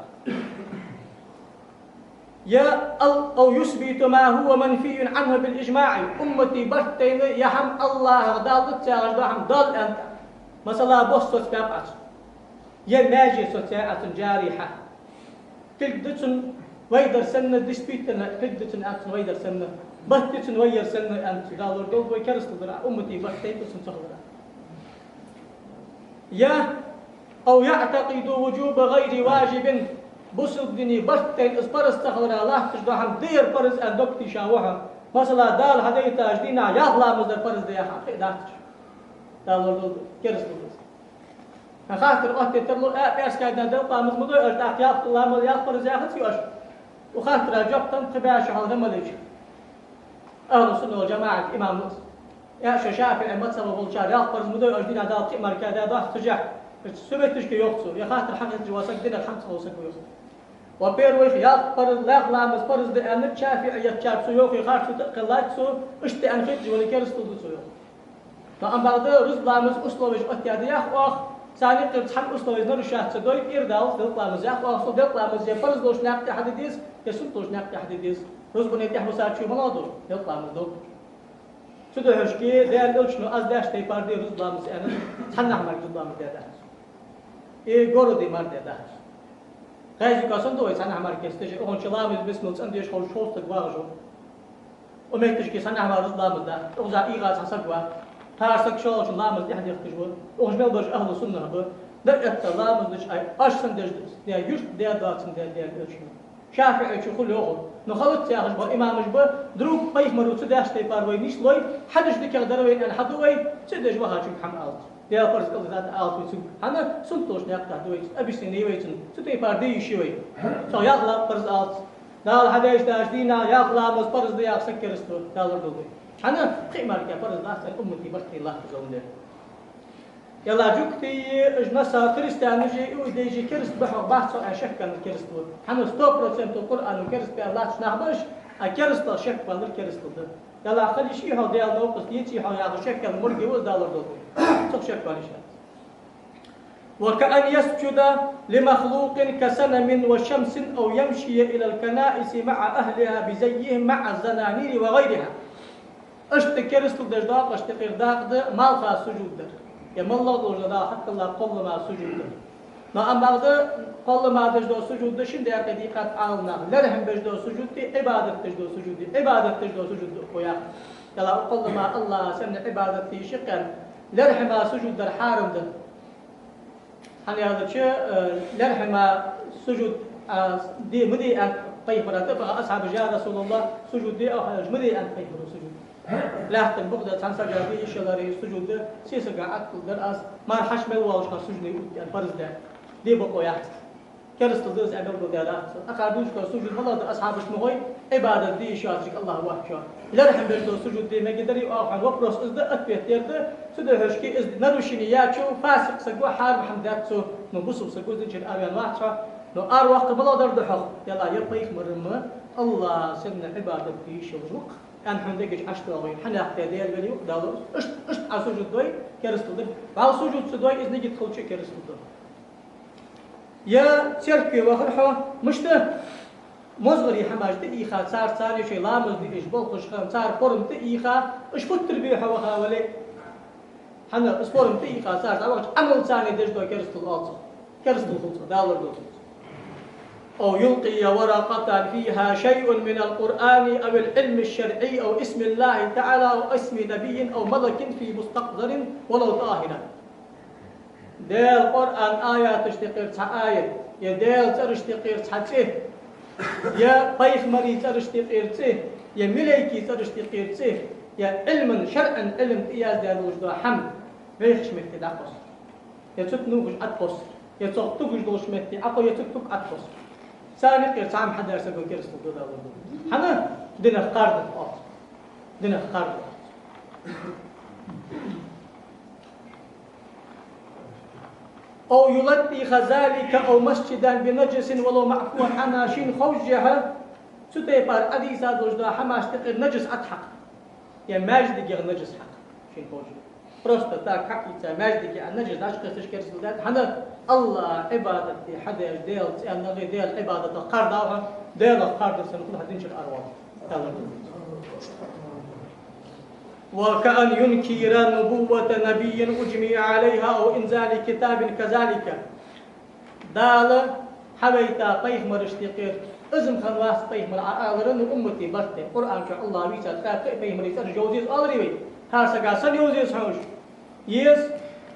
Е ал-, أو يثبت ما هو منفي عنه بالإجماع. Уммата барт тайна ер хӀама АллахӀах даллац яхаш дола хӀама доал аьнна тӀа. Масала, бос соцабаьб Ӏа цун. Е маьже соцаяьй Ӏа цун, джарихьа. Кулг да цун вайдар санна, действительно, кулг да цун аьнна цун вайдар санна. Бат я цун вайяр санна аьнна цун, Дала лорадолда вай, керастал дар Ӏа, уммата барт тайна цун ца хиларах. Е أو يعتقد وجوب غير واجب. Бусалба дина барт тайна из парз ца хилара латташ дола хӀама да ер парз аьнна дог тийша ва хьо. Масала, Дала хьадайтача дийнахьа ялх ламаз дар парз да яхар хи дац. Дала лорадолда, керастал да из. Хаттар оттаде тарлу, э, пӀаьраска дийнахьа делкъа ламаз ма дой оаш, тӀаккха ялх ламаз, ялх парз яхац оаш? Укх хаттара жоп тан пхи бӀаь шу хьалха ма леча. АхӀлу сунна вал джамаӀата имам ва из. Э, шо ШафиӀий мазхӀаба болчар, ялх парз ма дой оаш, дийнахьа Дала кхы а мара кхы а даь доахк цу жахь. Цу метте шки йоах цо, ер хаттар хьахеташ вола саг динах хӀама ца хов саг ва йоах. Во-первых, ялх парз, ялх ламаз парз да аьннад ШафиӀийятчар, цо йоахе харцо тӀакхеллад цо, иштта аьнна хеташ вале, керастал да цо йоах. Но амма бакъда рузба ламаза условеш оттадаьд яхар оаха, царна юкъера цхьан условеш нарушать ца дой, кӀира даллалца делкъа ламаз яхар оаха, цо делкъа ламаз е парз долча наькъа тӀа хьаде деза, е суннат долча наькъа тӀа хьаде деза. Рузбане тӀехьа висачо малагӀа да? Делкъа ламаз да. Цудухьа шки Даьла Элчано аз деш тайпара де рузба ламаз аьнна, цхьаннахьа мара рузба ламаз даь дац. Из городе мара даь дац. ГӀаьзийга санна да вай цхьаннахьа мара кесташ, укханча ламаз бисмилла цӀена деш ховш ховш саг вагӀаш ва. Укх метташка цхьаннахьа мара рузба ламаз дац, укхаза ийгӀа цхьа саг ва. ХӀара саг шоллагӀчун ламаз тӀехьдехкаш ва. Укхаза мел бараш ахӀлу сунна ба. Дагахь этта ламаз деш, ай, оаш санна деш да, юрта даь доацандаь Даьла Элчано. ШафиӀийчо хул йоах. Ну, хилац яхаш ба имамаш ба, друг пайхамаро ца деш тайпара вай нийслой, хьадеш дикагӀа дар вайна аьнна хьаду вай, ца деш вахачунга хӀама алац. Даьла парз кӀалдизад алац вай цунга. ХӀана? Суннат долаш никъ тӀа да вай, объяснени я вай цун. Цу тайпара де йиш я вай. Цо ялх ламаз парз алац. Дала хьадеш даш дийнахьа ялх ламаз парз да яха саг кераста ва, Дала лорадолда вай. ХӀана? Пхи мара парз дац, цӀен уммати барт хилла латташ зовнде. Яла жугтий, уж насара христианаш, иудейш кераста ба хьогӀ бац цо аьнна шекваьннар кераста ва. ХӀана? Сто процентов Къуръано кераста баьнна латташ нах ба уж, а керастал шекваьннар керастал да. Яла хилиш ийхьо Даьла новкъост еций хьо яха шекваьнна мурги ва из, Дала лорадолда вай. Цох шеквала йиш яц. وكأن يسجد لمخلوق كصنم وشمس أو يمشي إلى الكنائس مع أهلها بزيهم مع الزنانير وغيرها. Иштта керастал деш доакъашта юкъера дакъа да малха сужуд дар. Е моллагӀа долаш да хьаккхала кхоллама сужуд дар. Но амма да кхоллама деш дола сужуд да шин даькъе дийкъад Ӏаламнаха. Лерхӏам беш дола сужуд да, Ӏибадат деш дола сужуд да. Ӏибадат деш дола сужуд да укхо яхар. Яла укхо кхоллама Аллахӏа санна Ӏибадат де йиш я аьнна, лерхӏама сужуд дар хьарам да. ХӀана аьлча, э, лерхӏама сужуд, а, де ма де аьннад пайхамара, тӀаккха асхьабаша: «Я Расулаллахӏ, сужуд де оаха», аьлча, ма де аьннад пайхамара сужуд. Лаьттан букъ да цхьан сага де йиш яларе сужуд, сесага Ӏаткъал дар аз, мара хьаьша мел волаш хана сужуд де аьнна парз да. Де бокъо яц. Керастал да из, Ӏабел гулдаьдац. Акхар дувцаш дола сужуд малагӀа да асхьабашта ма хой, Ӏибадат де йиш йоацаш Аллахӏ воацачоа. Лерхӏам беш дола сужуд де мегаш дарий, оаха хьона вопрос из да, ответ ер да, цудухьа шки из нарушени яьчо фасикъ саг ва, хьарам хӀама даьд цо, но бусалба саг ва, из динчура араваьнна вац хьо, но араваккха малагӀа дар да хьох, яла е пайхамара ма Аллахӏа санна Ӏибадат де йиш йолаш ва-кх аьнна хьона дега чу Ӏаш доагӀий, хьанехк Даьла вели ва-кх, Дала, иштта, иштта Ӏа сужуд дой, керастал да. Валла сужуд ца дой, из нигат хилча а керастал да. Е церкве вахар хьо, мишта? МозгӀаре хӀамаш тӀаийха, цар, цар шоай ламаз де уж болхаш хана, цар форма тӀаийха, уж футтар бе хьо ваха вале. ХӀана, из форма тӀаийха, цар дӀавахача, Ӏамал царна деш дола керастал оал цох. Керастал хул цох, Дала лорадолда цох. أو يلقي ورقة فيها شيء من القرآن أو العلم الشرعي أو اسم الله تعالى أو اسم نبي أو ملك في مستقذر ولو طاهرا. Даьла Къуръан аяташта юкъера цхьа аят, е Даьла цӀерашта юкъера цхьа цӀи, е пайхамарий цӀерашта юкъера цӀи, е малайкий цӀерашта юкъера цӀи, е Ӏилман, шарӀан Ӏилма тӀаяздаь долаш дола хӀама вайхача метте дӀакхосс, е цу тӀа нувхаш Ӏокхосс, е цох тугаш долча метте Ӏокхо, е цу туг Ӏокхосс. Царна юкъера цхьа хӀама хьадеш саг ва, керастал да, Дала лорадолда. ХӀана? Динах кхардаш оал цох. Динах кхардаш оал цох. أو يلطخ ذلك أو مسجدا بنجس ولو معفوا عنه, шийна ховш хьа, цу тайпара Ӏодийца долаш дола хӀамашта юкъера наджас Ӏотхьакха. Е маьждигах наджас хьакха, шийна ховш хьа. Просто так хьакхийца маьждиге а наджас дӀачукхесташ керастал даьд, хӀана? Аллахӏа Ӏибадат де хьадеш, Даьла цӀенах, Даьла Ӏибадатах кхардав хьо, Даьлах кхардар санна хул хьа динчура аравала. وكأن ينكر نبوة نبي أجمع عليها أو إنزال كتاب كذلك. Дала хьавайта пайхамарашта юкъера из-м хиннавац пайхамар Ӏоалар, ну, умматий барт тӀа. Къуръан чу Аллахӏа вийца ткъаь пхи пайхамарий цӀераш йовзийта оаларий вай? ХӀара сага санна йовзийта хьона уж. Еза,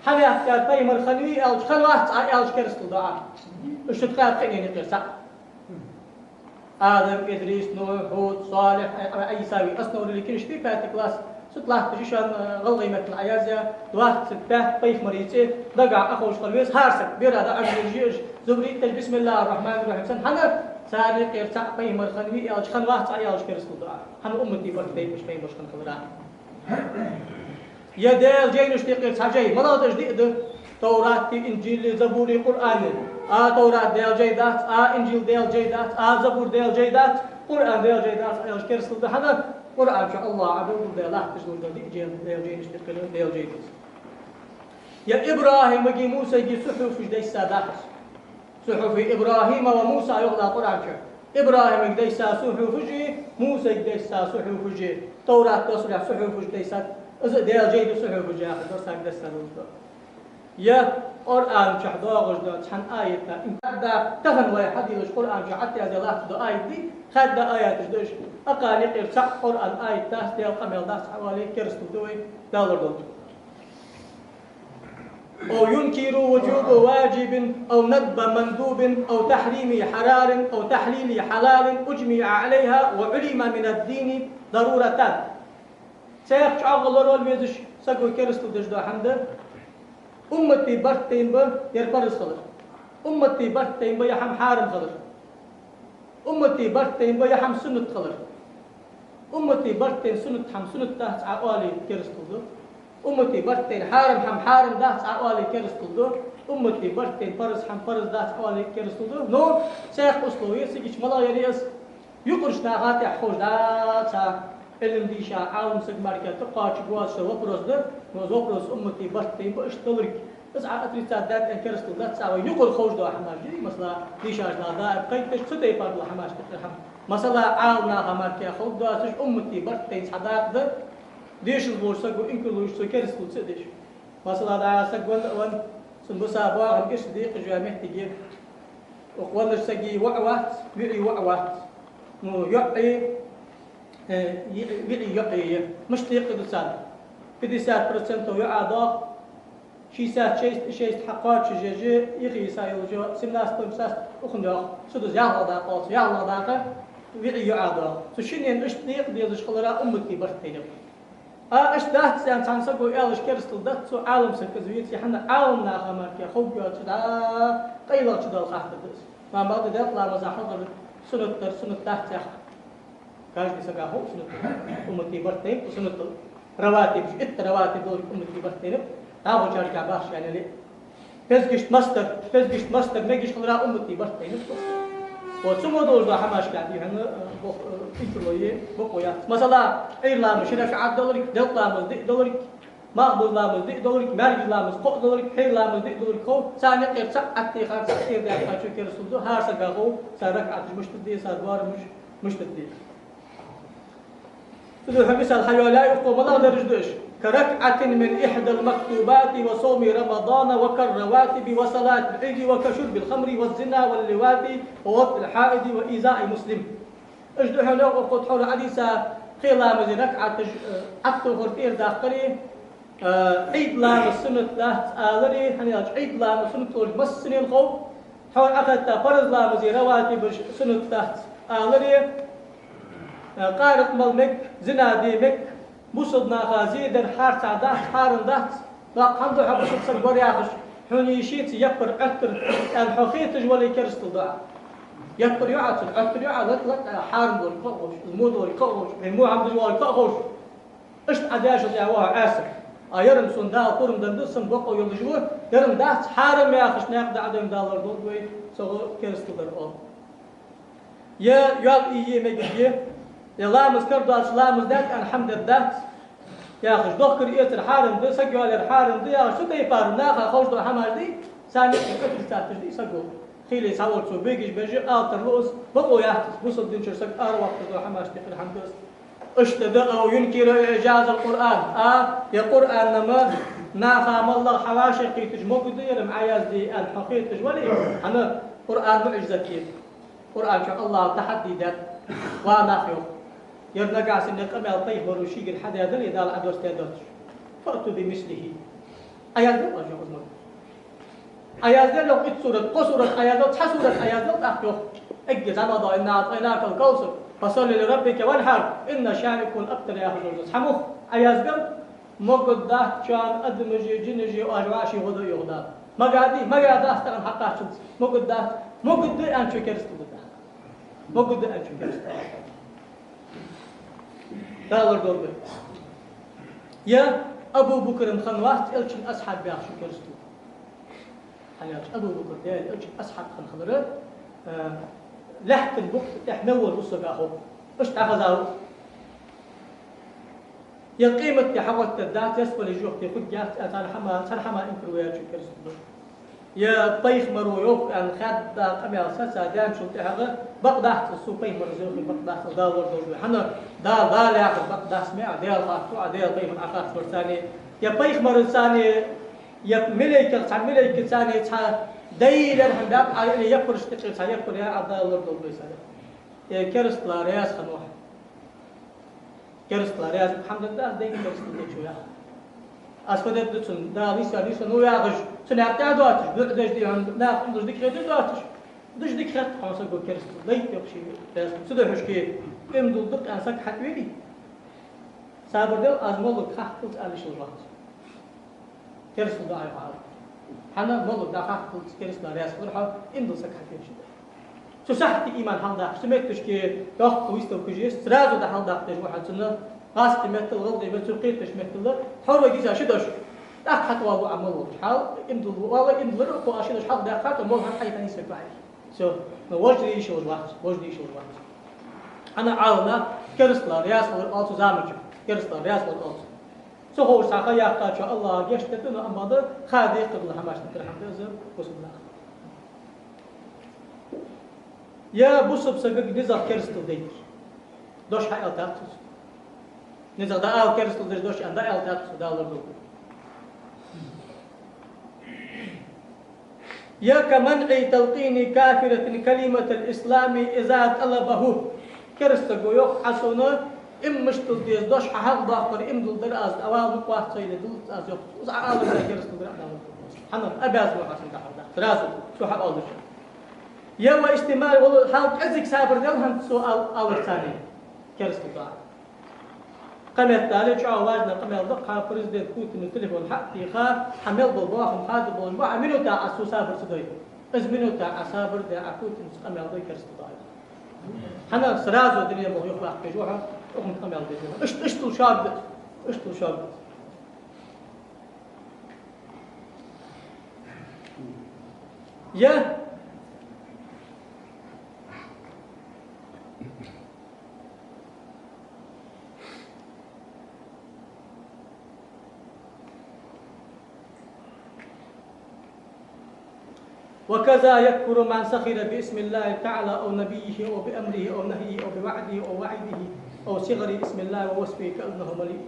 хьанехк цар пайхамар хиннавий аьлча, хиннавац Ӏа аьлча, керастал да Ӏа. Уж ткъаь пхиъ нена юкъера цаӀ. Адам, Идрис, Нухь, Хьуд, Салихь, Ӏийса вий, основа религии книжка, пятый класс, цу тӀа латташ я шоана, э, гӀалгӀай меттала Ӏоязъяь, двадцать пять пайхамарий цӀи дагахьа Ӏоховш хила веза хӀара саг, бера да Ӏамалаш, Зубрид тӀа, بسم الله الرحمن الرحيم санна, хӀана? Царна юкъера цаӀ пайхамар хиннавий аьлча, хиннавац Ӏа аьлча, керастал да Ӏа. ХӀана? Умматий барт тайпаш пайхамараш хинна хиларах. Е Даьла жайнашта юкъера цхьа жай, малагӀа да уж, диъ да: Товрати, Инжили, Забури, Къуръани. А Товрат Даьла жай дац, а Инжил Даьла жай дац, а Забур Даьла жай дац, Къуръан Даьла жай дац аьлча, керастал да. ХӀана? Къуръан чу Аллахӏа Ӏобелгалдаь латташ дола диъ жай Даьла жайнашта юкъера Даьла жай да из. Е ИбрахӀимагеи Мусайгеи сухьуфаш дайсса дац из. صحف إبراهيم وموسى йоах Дала Къуръан чу. ИбрахӀимага дайса сухьуфаш, Мусайга дайса сухьуфаш, Товрат доссарехь сухьуфаш дайсад, из а Даьла жай да сухьуфаш яхаш, дарсага дайса луш да. Я Къуръан чу доагӀаш да цхьан аята, инкарда тахан вай хьадийлаш Къуръан чу хьатӀаяздаь латташ да аят да, хадда аяташ да уж, акхарна юкъера цхьа Къуръан аят дац, Даьла къамаьл дац, хьавале керастал да вай, далар долчу. أو ينكر وجوب واجب أو ندب مندوب أو تحريم حلال أو تحليل حلال أجمع عليها وعلم من الدين ضرورتان. Цхьаькха чӀоагӀа лоравала везаш саго керастал деш да хӀама да. Уммата барт тайна ба ер парз хилар. Уммата барт тайна ба ер хӀама хьарам хилар. Уммата барт тайна ба ер хӀама суннат хилар. Уммата барт тайна суннат хӀама суннат дац Ӏа оале керастал да. Уммата барт тайна хьарам хӀама хьарам дац Ӏа оале керастал да. Уммата барт тайна парз хӀама парз дац Ӏа оале керастал да. Но цхьаькха условие сигича малагӀа яр аз. Юкъарча наха тӀехьа ховш дац, Ӏилма дийша Ӏалам саг мара кхетта кхоачаргвоацаш вопрос да, но из вопрос уммата барт тайна ба иштта долга. Из Ӏа отрицать даьд аьнна керастал дац Ӏа, вай юкъара ховш дола хӀамаш да, масала, дийшача наха даим кхайкадеш, цу тайпара дола хӀамаш да хӀама. Масала, Ӏалам наха мара кхетта ховш доацаш, уммата барт тайна цхьа дакъа да, дешаш волча саго инкарло йича, цо керастал ца деш. Масала, дӀа саг венна а венна, цун бусалба бахам иштта декъаш йола моттиг я. Укх веннача сага воӀ вац, виӀий воӀ вац. Ну, йоӀий, э, виӀий йоӀий я. Мишта декъа ду царна? Пятьдесят процентов йоӀа доагӀа, шестьдесят шесть и шесть хьакхоачашъеш, юхе йиса йолчо семнадцать процентов укхунна йоагӀа. Цудухьа ялхлагӀа дакъа оал цох, ялхлагӀа дакъа виӀий йоӀа доагӀа. Цу шиннена иштта декъа дезаш хилара уммата барт тайна ба. А, иштта дац аьнна цхьан саго аьлча керастал дац, цу Ӏалам саг из веце, хӀана, Ӏалам наха мара кхетта ховргйоацаш дӀа къайлагӀа чудола хаттар да из. Ма бакъда делкъа ламаза хьалхара суннат дар суннат дац яхар. Каждый сага хов суннат дар. Уммата барт тайна ба суннат дар. Раватиб, итт раватиб долаш уммата барт тайна ба. ДӀахо чарга бахаш яьннай. Пезгашта масдар, пезгашта масдар мегаш хилара уммата барт тайна ба. Вот цу мо долаш дола хӀамаш кхетта, хӀана, э, бох-, э, инкарло е, бокъо яц. Масала, Ӏуйра ламаз ши ракаӀат долга, делкъа ламаз диъ долга, малхбуза ламаз диъ долга, маьркӀажа ламаз кхоъ долга, хьера ламаз диъ долга хов, царна юкъера цаӀ Ӏаттехар, цаӀ кхердаьккхачо керастал ду, хӀара сага хов, цар ракаӀаташ мишта да, цар боарамаш мишта да. Цудухьа мисал хьайоалаяьй, укхо малагӀа дарж да уж: كركعة من إحدى المكتوبات وصوم رمضان وكالرواتب وصلاة العيد وكشرب الخمر والزنا واللواط ووطء الحائض وإيذاء مسلم. Уж да хьона укхо тхьовра Ӏодийца кхе ламаза ракаӀаташ, э, Ӏаттохар тӀера даккхари, э, Ӏийд ламаз суннат дац алари, хӀана аьлча Ӏийд ламаз суннат долга массанена хов, тхьовра Ӏохайта парз ламаза раватибаш суннат дац алари, э, къаракъ мала мег, зина де мег, бусалба наха зе дар хьарца дац, хьарам дац, доккха хӀама да хьо бусалба саг вар яхаш, хьона йишийца яппар Ӏоттар аьнна хьо хеташ вале керастал ду Ӏа. Яппар ю Ӏа цун, Ӏоттар ю Ӏа, лакъ-лакъ хьарам долга кхы а ховш, из во долга кхы а ховш, вай во хӀама деш волга кхы а ховш. Иштта Ӏа дешал тӀехьа ва хьо Ӏаса. А ер-м сона Дала пурам денна да, са-м бокъо йолаш ва, ер-м дац хьарам яхаш, наькъа дӀа а дайна далар долга вай, цо керастал дар оал. Е йоал ийе мегаш я, е ламаз кара доацаш ламаз даьд аьнна хӀама дар дац яхаш, дохкар-эцар хьарам да, саг йоалаяр хьарам да яхаш, цу тайпара наха ховш дола хӀамаш да, царна юкъе отрицать деш да саго. Хийла цхьаволчо бегаш беш а ала тарлу из, бокъо яц из, бусалба дина чура саг араваккхаш дола хӀамаш тӀехьара хӀама да из. Иштта да: أو ينكر إعجاز القرآن. А, е Къуръан-м наха моллагӀа хьавӀашагӀкхийтача могаргда ер-м Ӏоязде аьнна хьо хеташ вале, хӀана, Къуръан муӀжизат я. Къуръан чу АллахӀа тахьадди даьд: ва нах, йоах, ер нагахьа санна къамаьл пайхамаро шийгара хьадаьдале, Дала Ӏодоссадаь доацаш, فأتوا بمثله. Ӏоязде оаш, йоах, из могар. Ӏоязде, йоах, итт сурат, кхо сурат Ӏоязде, цхьа сурат Ӏоязде, тӀаккха, йоах, эггара зӀамагӀдола: إنا أعطيناك الكوثر فصل لربك وانحر إن شانئك هو الأبتر яхаш йола цхьа мугӀ Ӏоязде, могаргдац шоана, адамаши жинаши, оаш вӀаши гӀо ду, йоах Дала. Могаргдий? Могаргдац, тахан хьакхаччалца. Могаргдац. Могаргда аьнначо керастал да тӀаккха. Могаргда аьнначо керастал да. Далар долга. Е Абу Бакра хиннавац Элчан асхьаб яхачо керастал да. ХӀана аьлча Абу Бакр Даьла Элчан асхьаб хинна хилар, э, лаьттан букъа тӀа мел вола саг хов. Иштта дӀахеза ва. Е къематди хьагӀоттаргдац, ялсмале жохте хургьяц, цхьан хӀаман, цхьан хӀаман инкарло яьчо керастал да. Е пайхамаро йоах аьнна хадда къамаьл саца даьнначул тӀехьагӀа, бакъ дац из, цу пайхамара зехи бакъ дац, Дала лорадолда вай. ХӀана? Дала, Дала яхар бакъ дац ма аьлча, Даьла хаттар а, Даьла пайхамар а хаттарца а, е пайхамарца а, е малейкех цхьа малейкаца а, цхьа дайла хӀама баьб а, е яппарашта юкъера цхьа яппар яр а, Дала лорадолда вай сага. Е керастал раьза хиннав хьо. Керастал раьза хӀама да, аз дайга керастал дечо яхар. Аз фу дергда цунна, Дала нийсса, нийсса ву яхаш, цунна аьттув доацаш, дуӀа деш дий хьона, наха иман дика хетар доацаш. Душ дика хет хьона саго керастал дайта йоах ший раьза. Цудухьа шки иман дулда аьнна саг хьатӀавелий. Сабар де, аз моллагӀа хатталца ала йиш йолаш вац. Керастал да Ӏа хьал. ХӀана, моллагӀа дӀахатталца керастал раьза хилар хьо, иман дола саг хьатӀавелча. Цу сахьате иман хьалдаккха, цу метташка йоккха выставка еш, сразу дӀахьалдаккха деза ва хьо цунна, гӀазкхий меттала, гӀалгӀай меттала, цу кхеташ меттала, хьо вай гиза ши дош. ТӀаккха хьатӀавоал ва Ӏа моллагӀа хьал, иман дола ва, иман долар, кхо а ши дош хьалдаьккха, тӀаккха моллагӀа хьайха нийса ваьхьа. Всё. Но вож де йиш йолаш вац, вож де йиш йолаш вац. ХӀана, Ӏаламнаха керастал раьза хилар оал цу заман чу, керастал раьза хилар оал цу. Ца ховш цхьа ха яьккхачо АллахӀа гешт дергда, но амма да ха декхаргдола хӀамаш тӀа хӀама да из бусалба наха. Е бусалба сагага низагӀа керастал дайтар. Дош хьаалийтад цо. НизагӀа дӀаала керастал деш дош аьнна дӀаалийтад цо, Дала лорадолда. Е كمنع تلقين كافر كلمة الإسلام إذا طلبه. Кераста саго йоах, Ӏа сона иман мишта дила деза дош хьа хьалдоаккхар, иман дулдар аз, дӀавала мукъа вац со, или дуллац аз йоах. Из Ӏа алар са керастал дар а дала. ХӀана, обязан ва хьо цунна дӀахьалдаккха. Сразу цо хьаоалаш. Е واستماع, валла, хьал кӀезига сабар дел хӀанз цо ал-, аларца а. Керастал да. Кхы меттел чӀоагӀа важный къамаьл да, хьа президент Путина телефон хьатӀатеха, хьа мел бола бахам хадаболаш ба, хьа минута Ӏа цо сабар ца дой. Из минута Ӏа сабар даь, Ӏа Путинца къамаьл дой, керастал да. ХӀана, сразу дунен болх юхаваккха веза ва хьо, укхунна къамаьл деза. Ишт-, иштта шорда, иштта шорда. Е وكذا يكفر من سخر باسم الله تعالى أو نبيه أو بأمره أو نهيه أو بوعده أو وعيده أو صغر اسم الله ووصفه كأنه مليء.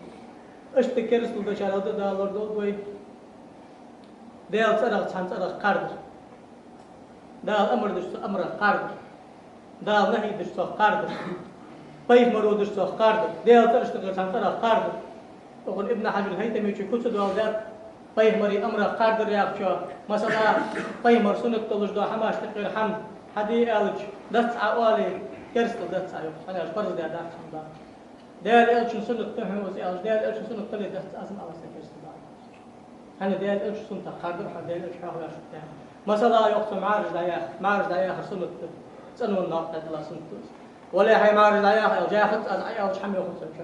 Иштта керастал дечарех да, Дала лорадолда вай, Даьла цӀерах цхьан цӀерах кхардар. Дала амар деча цу амарах кхардар. Дала нахьи деча цох кхардар. Пайхамаро деча цох кхардар. Даьла цӀерашта юкъера цхьан цӀерах кхардар. Укхун Ибн Хьажар ХӀайтамечо куц доаладаьд, пайхамара амарах кхардар яхачох. Масала, пайхамара суннат долаш дола хӀамашта юкъера хӀама хьаде аьлча, дац Ӏа оале, керастал дац Ӏа йоах, хӀана аьлча парз даьдац хӀама Дала. Даьла элчан суннат да хьона из аьлча, Даьла элчан суннат дале дац, аз ма аллара, са керастал да Ӏа. ХӀана, Даьла элчан суннатах кхардар хьо, Даьла элча хьоахаваьча тӀехьа. Масала, йоах цо, маӀараш дӀаяхар, маӀараш дӀаяхар суннат да. ЦӀенон наькъа тӀа дилла суннат да из. Вале, хьай маӀараш дӀаяха аьлча, яхац аз Ӏа аьлча, хӀама йоахац аьлча.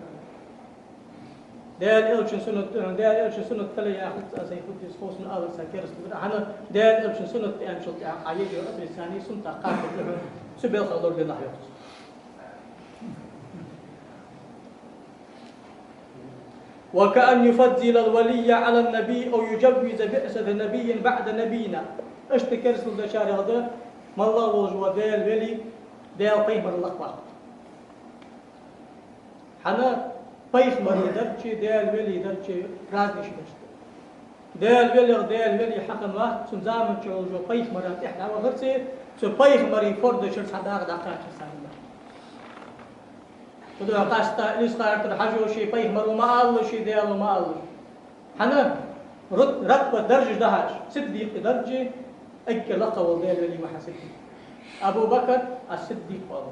Даьла элчан суннат да хьона, Даьла элчан суннат дале яхац аз, хӀай хӀуттис хосун алар са керастал да. ХӀана, Даьла элчан суннат да аьнначул тӀехьагӀа Ӏа е йола отрицание суннатах кхардар да хьона, цу белхах лорале нах йоахац. وكأن يفضل الولي على النبي أو يجوز بعثة نبي بعد نبينا. Иштта керастал дечарех да, моллагӀа волаш вола Даьла вели Даьла пайхамарал лакхваккха. ХӀана, пайхамарий дарчеи Даьла велий дарчеи разный ши дош да. Даьла велех Даьла вели хьахиннавац, цун заман чу волаш вола пайхамара тӀехьа дӀавахарцеи, цу пайхамара форда чура цхьа дакъа дӀакхаьчарца хиннавац. Цудухьа къаьстта Илисха-Юртара Хьажо ший пайхамаро ма аллара, ший Даьло ма аллара. ХӀана, рут-, рутба даржаш дахьаш, сиддикъий даржеи, эггара лакхагӀа вола Даьла вели ва хьа сиддикъ. Абу Бакр ас-Сиддикъ оал.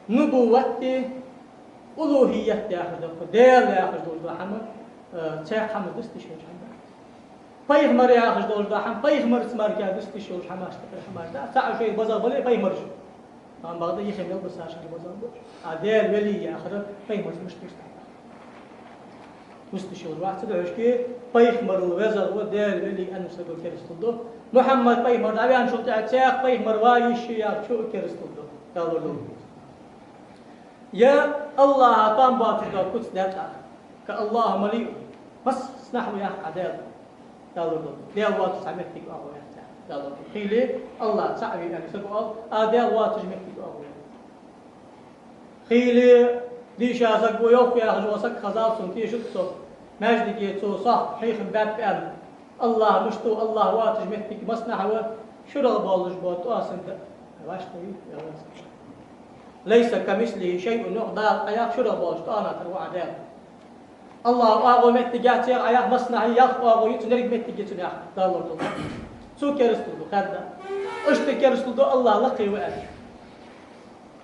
Нубувватеи, улухӀийят яхаш дола, Даьла яхаш дола хӀама, э, цхьа хӀама дусташ йолаш хӀама. Пайхамар яхаш долаш дола хӀама, пайхамарца мара дусташ йолаш хӀамаш, тӀаккха хӀамаш да. Цхьа шоай базагӀа бале пайхамараш. Амма бакъда ихе мел бусаш хӀама базагӀа ба. А Даьла вели яхар пайхамарца мишта дусташ. Дусташ йолаш вац, цудухьа шки пайхамарал везагӀа ва Даьла вели аьнна саго керастал ду. Мухьаммад пайхамар дӀаваьнначул тӀехьагӀа цхьаькха пайхамар ва йиш я яхачо а керастал ду. Дала лорадолда. Е АллахӀа тоам боацаш дола куц даькъа. كأنه مليء. Массанахьа ва яхаш Ӏа Даьла. Далурдул. Даьла воацаш цхьа моттиг оагӀув яц, Далурдул. Хийла АллахӀ цаӀ ва аьнна саго оал, а Даьла воацаш моттиг оагӀув яц. Хийла дийша саг ва йоах яхаш вола саг хезал сона, тешал со, маьждиге цо сох хьехам баьб аьнна. АллахӀ мишта ва, АллахӀ воацаш моттиг массанахьа ва, шурах болаш бола тӀоасан да. Ваш тӀа вий, я вас. «ليس كمثله شيء», йоах Дала, Ӏа яхар шурах болаш тӀоана тара ва Ӏа Даьла. АллахӀа оагӀув моттиг яц яхар Ӏа яхар массанахьа ялх оагӀув я, цун еррига моттиг я цун яхар, Далурдул. Цо керастал ду, хаьдда. Иштта керастал ду АллахӀ лакхе ва аьнна.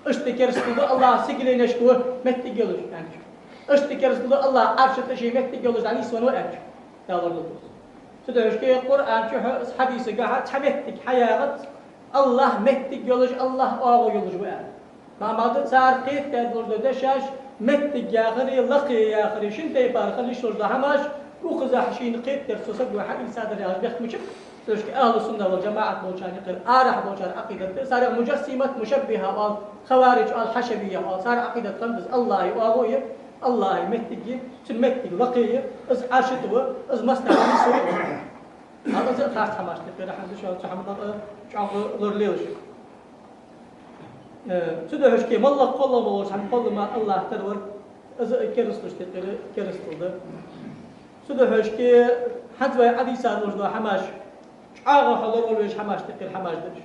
Иштта керастал ду АллахӀ сигаленашка ва моттиг йолаш аьнна. Иштта керастал ду АллахӀ Ӏарша тӀа ший моттиг йолаш дӀанийсвенна ва аьнна. Далурдул. Цудухьа Къуръан чу хьо, хьадиса гӀолла цхьа моттиг хьаяхац, АллахӀ моттиг йолаш, АллахӀ оагӀув йолаш ва аьнна. Ма-, мада цар кхетадаь долаш дола дешаш, моттиг яхари, лакхе яхари, шин тайпара хила йиш йолаш дола хӀамаш, укхаза шийна кхетадаьр цу саго хьаийцадар яхаш бехк ма бий. Цудухьа ахӀлу сунна вал жамаӀат болчарна юкъера арахьа болчар Ӏакъидат да, цар муджассимат, мушаббиха оал, хавариж оал, хьашавия оал, цар Ӏакъидат хиннад из: АллахӀа оагӀув я, АллахӀа моттиг я, цун моттиг лакхе я, из Ӏарша тӀа ва, из массанахьа нийсвенна ва. Хьал из а харц хӀамаш тӀа кхера хьанза шо цу хӀаманна чӀоагӀа лоралелаш. Э, цудухьа шке моллагӀа кхоллама болаш хӀама кхоллама АллахӀ тара вар, из а керасталашта юкъера керастал да. Цудухьа шке хӀанз вай хьадийца долаш дола хӀамаш, чӀоагӀа хьо лоравала везаш хӀамашта юкъера хӀамаш да уж.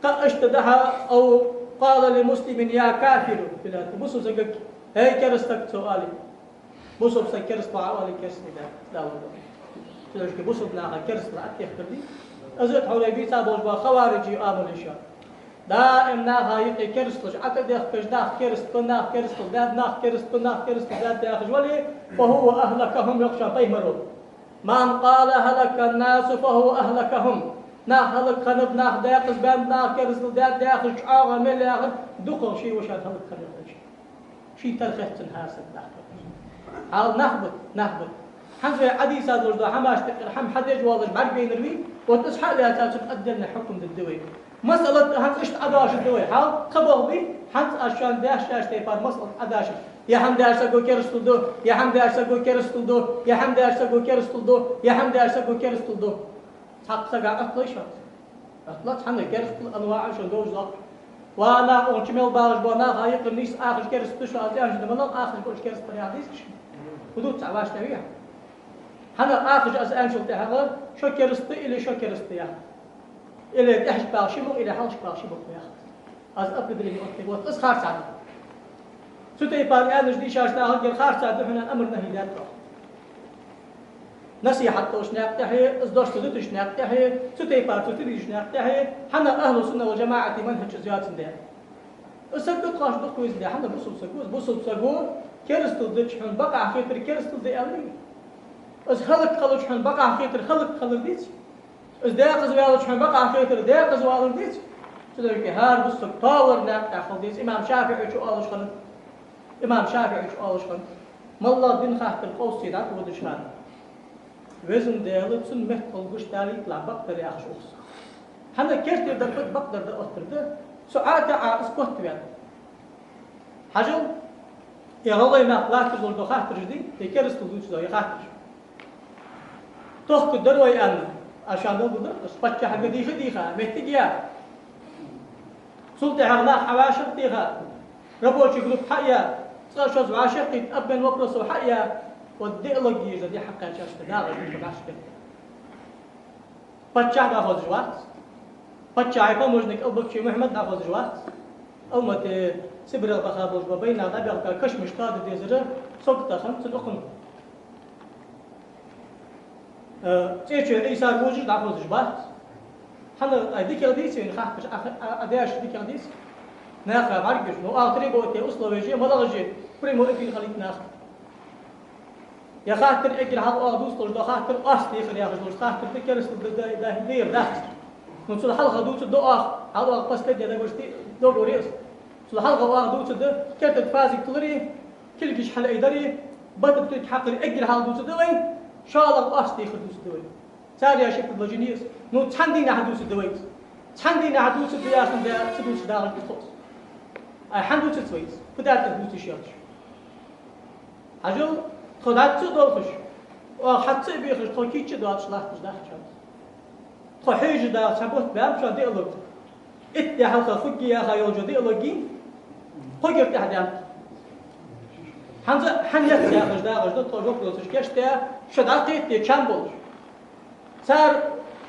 Кхы а иштта да хьа: «أو قال لمسلم يا كافر», филат, бусалба сагага: «ХӀай кераста саг», цо оале. Бусалба саг кераста ва Ӏа оале, кераста да, Далурдул. Цудухьа бусалба наха керастал тӀехкар дий. Из а тхьовра бийца болаш бола хаварижий оамал я шоана. Даим наха юкъе керасталаш Ӏа тӀадехкаш, нах кераста ба, нах керастал даьд, нах кераста ба, нах керастал даьд яхаш вале, «فهو أهلكهم», йоах шоана пайхамаро. «من قال هلك الناس فهو أهلكهم». Нах хӀалакхиннаб, нах декъаза баьннаб, нах керастал даьд яхаш чӀоагӀа мел яхар, дукхагӀа ше ва шоана хӀалакхиннар. Ший тара хеццан хьасад нах ба. Хьал нах ба, нах ба. ХӀанз вай хьадийца долаш дола хӀамашта юкъера хӀама хьадеш волаш бӀаргабайнар вий, вот из хьа а лаьца, цунна отдельно хьукам дергда вай. Масъалат хӀанз иштта Ӏодашаргда вай. Хьал кхы болх бий, хӀанз аз шоана дешаш тайпара масъалат Ӏодашар. Е хӀама деш саго керастал ду, е хӀама деш саго керастал ду, е хӀама деш саго керастал ду, е хӀама деш саго керастал ду. Цхьаккха сага Ӏотталой шоана? Ӏотталац. Хьанна керастал анваӀ шоана довза лакха. Ва нах, укх чу мел багӀаш бола наха юкъера нийсса ахаш кераста ду шо, аз аьнна да, малагӀа ахаш ба уж кераста яхар дийцарий шоана? Фу дувц цхьа ваш тӀа вий? Хьанна ахаш аз аьнначул тӀехьагӀа шо кераста или шо кераста яхар? Или тӀехьашка багӀа ши мукъа, или хьалхашка багӀа ши мукъа яхар. Аз определение оттаду, вот из харцахьа да. Цу тайпара аьнна дийшача нахагара харцахьа да хьона амар-нахьи даьд оаха. Насихьат долча наькъа тӀехье, из дош ца дутача наькъа тӀехье, цу тайпара цо ца дийшача наькъа тӀехье, хӀана ахӀлу сунна вал жамаӀата манхӀаджа из йоацандаь. Из саг гуткъаш дукха везандаь, хӀана бусалба саго, из бусалба саго керастал дича хьона бакъахьа хетар керастал да аьлар. Из хӀалакхилча хьона бакъахьа хетар хӀалакхилар деций? Из декъаза ваьлча хьона бакъахьа хетар декъаза валар деций? Цудухьа хӀара бусалба саг тоаллара наькъа тӀа хила деза. Имам ШафиӀийс оалаш хиннад, имам ШафиӀийс оалаш хиннад: моллагӀа дин хаттар къовсий дӀатӀаводаш хана, Везан Даьла, цун меттала гуш далийталахь бакъдар яхаш укхаза. ХӀана, кертера дар ба, бакъдар да, оттар да. Цу Ӏа тӀа Ӏа из котваьннад. Хьажал, е гӀалгӀай нах латташ долаш дола хаттараш дий, е керастал дувцаш дола е хаттараш. Тохкаргдар вай аьнна, аз шоана дала гуш да, паччахьага дийха а дийха, моттиг а яь. Цул тӀехьагӀа нах хьавӀашагӀтеха, рабочий группа хьаяь, цкъа-шозза вӀашагӀкхийтта, обмен вопросов хьаяь, вот диалоги еза ди хьакхаьчача дагӀаш ду баш бетта. Паччахь дӀахозаш вац. Паччахьа помощник Албакчи Мухьмад дӀахозаш вац. Алмате, Сибре баха болаш ба, байна дӀабелга, кашамаш тоаде дезар, согтахан цун укхун. Э, ЦӀечой Ӏийса вожаш дӀахозаш бац. ХӀана, ай дикагӀа деций вайна хаттараш, а, а, а деш дикагӀа деций? Наха бӀаргагуш, ну, а требовать условия же, малагӀа же, прямой эфир хилийта наха. Е хаттар эггара хьалха оаха дувцаш дола хаттар, оаста дехар яхаш долаш хаттар да, керастал да, да, да, дера дац. Ну, цул хьалха дувцаргда оаха, хьалха оаха последний договор, договор я из. Цул хьалха оаха дувцаргда, керта тӀа фазик тулари, кулгаш хьалъайдари, бата тӀа туьрг хьакхари эггара хьалха дувцаргда вай, шоллагӀа оаста дехар дувцаргда вай. Цар яьча предложени я из. Ну, цхьан дийнахьа дувцаргда вай из. Цхьан дийнахьа дувцаргда яхаш да, ца дувцаш дагӀаш да тхо из. Ай, хӀана дувцац вай из? Фу даьд из дувца йиш йоацаш? Хьажал, тхо дӀа ца долхаш, Оаха хьацца а бехаш, тхо кийча а доацаш латташ дахча. Тхо хьежаш даха цхьа бутт баьннаб шоана диалог. Итт ди хьалха хургья яха йолча диалоге, кхо гергара тӀехьа даьннад. ХӀанз а хьан яц яхаш дагӀаш да тхо жоп лоацаш кийчде, шо дӀакхетаде чам болаш. Цар,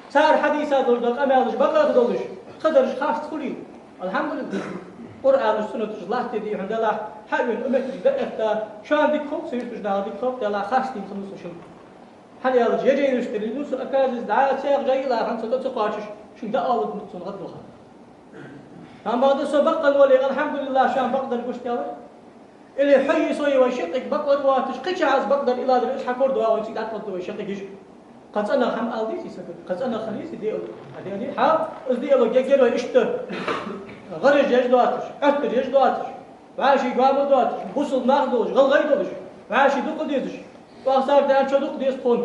цар хьадийца долаш дола къамаьлаш бакъахьа долаш, тха дарж харц хулийла. АлхьамдулиллахӀ. Къуръанаш, суннаташ латтаде дий хьона, Даьллахь, хьа а вена, уметташ дӀаэтта, шоана дика хов, ца юрташ нахана дика хов, Даьллахь, харц дийна хиннад со шуга. ХӀана аьлча, е жайнаш тӀа лелаш ва со, оказывается, дӀа а цхьа жай йилла хӀанз со тӀа ца кхоачаш, шуга дӀааларгда мотт сона гӀаддоха. Амма бакъда со бакъ вале, алхьамдулиллахӀ, шоана бакъдар гуш даьлар. Или хьо е со е вай шаккхе бакъвар воацаш, кхычахьа аз бакъдар иладар, из хьа кор доагӀа, цига дӀатӀакхоачаргда вай шаккхе гиш. Кхы цӀенагӀа хӀама ала дезий сага? Кхы цӀенагӀа хила езий диалог? ХӀа, дий, хӀа, из диалог ергья вай иштта. ГӀараш еш доацаш, Ӏоттар еш доацаш, вӀаший гоама доацаш, бусалба нах долаш, гӀалгӀай долаш, вӀаший дукха дезаш. Оаха царга аьнна, шо дукха деза тхона.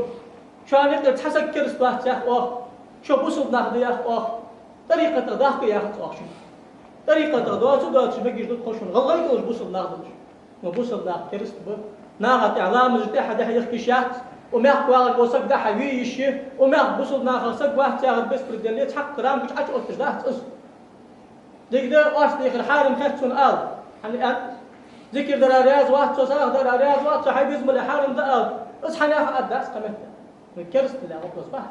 Шоана юкъера цхьа саг кераста вац яхар оаха. Шо бусалба нах да яхар оаха. ТӀарикъатах дахка яхац оаха шуга. ТӀарикъатах доаца а доацаш мегаш да тхо шоана, гӀалгӀай долаш, бусалба нах долаш. Но бусалба нах кераста ба. Наха тӀехьа ламаза тӀехьа дехьа яхкаш яц. Укх мехка вагӀаш вола саг дӀа-хьа ве йиш я. Укх мехка бусалба нахах саг вац яхар беспредел я, цхьаккха рамка чу Ӏочуотташ дац из. Дика да, оаш дехар хьарам хет сона ала. ХӀана аьлча, зикар дара раьза вац со, сагӀа дара раьза вац со, хьай безам бале хьарам да ала. Из хьа наьха Ӏаддац кхаметтел. Ну, керастал яха вопрос бац.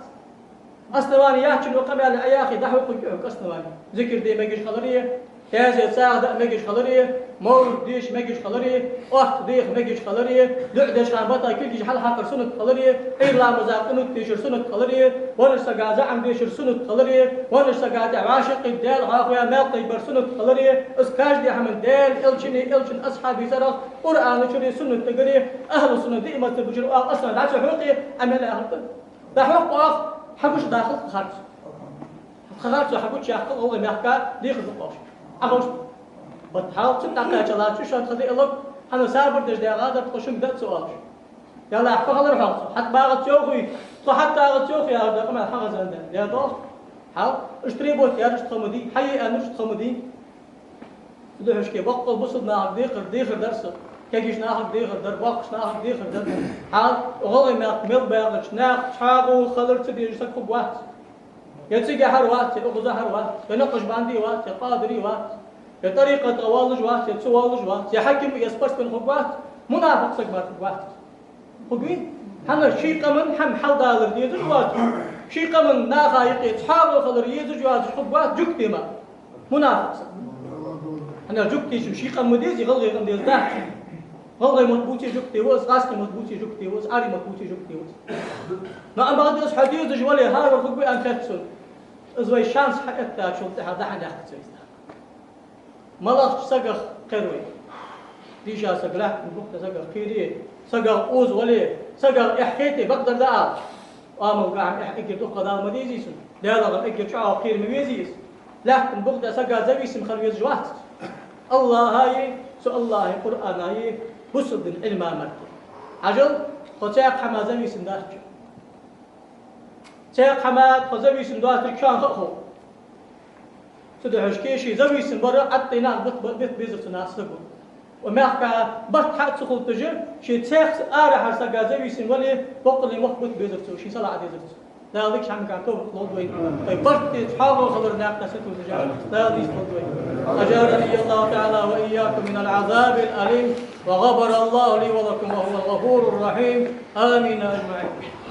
Основани яц шун укх къамаьла Ӏояхе, дӀахьокхаргья хьога основани. Зикар де мегаш хилари, таьзет, сагӀа да мегаш хилари, мовлид деша мегаш хилари, отт деха мегаш хилари, дуӀа деш хана бата кулгаш хьалхьакхар суннат хилари, Ӏуйра ламаза къунут дешар суннат хилари, веннача сага заӀам дешар суннат хилари, веннача сага тӀехьа вӀашагӀкхийтта Даьла хьоахаве маьл кхайкабар суннат хилари, из каждый хӀама Даьла Элчани, Элчан асхьабий цӀерах, Къуръана чури, суннат тӀагури, ахӀлу сунна диъ мазхӀаб чури оаха основа дӀа ца хьокхе, Ӏамал яхар да. ДӀахьокх оаха, хьагуш дахалда тха харцо. Тха харцо хьагучаяьккхалда гӀалгӀай мехка, дехар да оаха. Ӏоховш. Бат хьал цунна дӀакхаьча латташ, шоана тха диалог, хӀана сабар деш дагӀа дар тхо шуга да ца оалаш. Ялахь, фу хилар хьогӀ цо? ХьатӀабагӀац йоахий? Тхо хьатӀабагӀац йоахий, яхар да къамаьл хьагӀазан да. Я дох? Хьал, уж требовать яраш тхо ма дий, хьае аьннараш тхо ма дий. Цудухьа шке боккъал бусалба нахага дехар, дехар дар са. Кегийча нахага дехар дар, боккхийча нахага дехар дар. Хьал, гӀалгӀай мехка мел багӀача наха цхьоагӀо хилар ца дезаш саг хургвац. Е цигахьара вац, е укхазахьара вац, е накъшбанди вац, е къадири вац, е тӀарикъатах воаллаш вац, е ца воаллаш вац, е хьаким, е спортсмен хургвац, мунафикъ саг мара хургвац. Хургвий? ХӀана, ший къаман хӀама хьалдалар дезаш воацаш, ший къаман наха юкъе цхьоагӀо хилар езаш воацаш хургвац жугти мара. Мунафикъ саг. ХӀана, жугтечун ший къам ма дезий, гӀалгӀай къам деза дац. ГӀалгӀай мотт бувце жугти ва из, гӀазкхий мотт бувце жугти ва из, Ӏарбий мотт бувце жугти ва из. Но амма бакъда из хьадезаш вале, хӀара вар хургва аьнна хет сона. Из вай шанс хьаэттачул тӀехьагӀа дӀа-хьа даьккха ца веза. МалагӀча сагах кхер вай? Дийша саг лаьттан букъ тӀа сагах кхере, сагах оза вале, сагах эхь хете, бакъдар да ала. Амал гахьам эхь эггара дукха Дала ма дезий сона. Даьлагара эггара чӀоагӀа кхера ма везий из. Лаьттан букъ тӀа сага зависим хила везаш вац. АллахӀаи, цу АллахӀа Къуръанаи, бусалба дина Ӏилма мара. Хьажал, тхо цхьаькха хӀамах зависим дац. Цхьаькха хӀамах тхо зависим доацилга шоана ха а хов. Цудухьа шке ший зависим бар Ӏаттайна бит-, бит-, битта безар цу наха саго. Укх мехка барт хьа а ца хулийташ, ше цхьаькхача арахьара сага зависим вале, боккъала мохк битта безар цо, ший салаӀа дезар цо. Дала дикача хӀаманга товфикъ лолда вайна. Вай барт тӀа цхьоагӀо хилара наькъа тӀа сатувсаш Дала нийслолда вай. أجارني الله تعالى وإياكم من العذاب الأليم، وغفر الله لي ولكم وهو الغفور الرحيم. آمين أجمعين.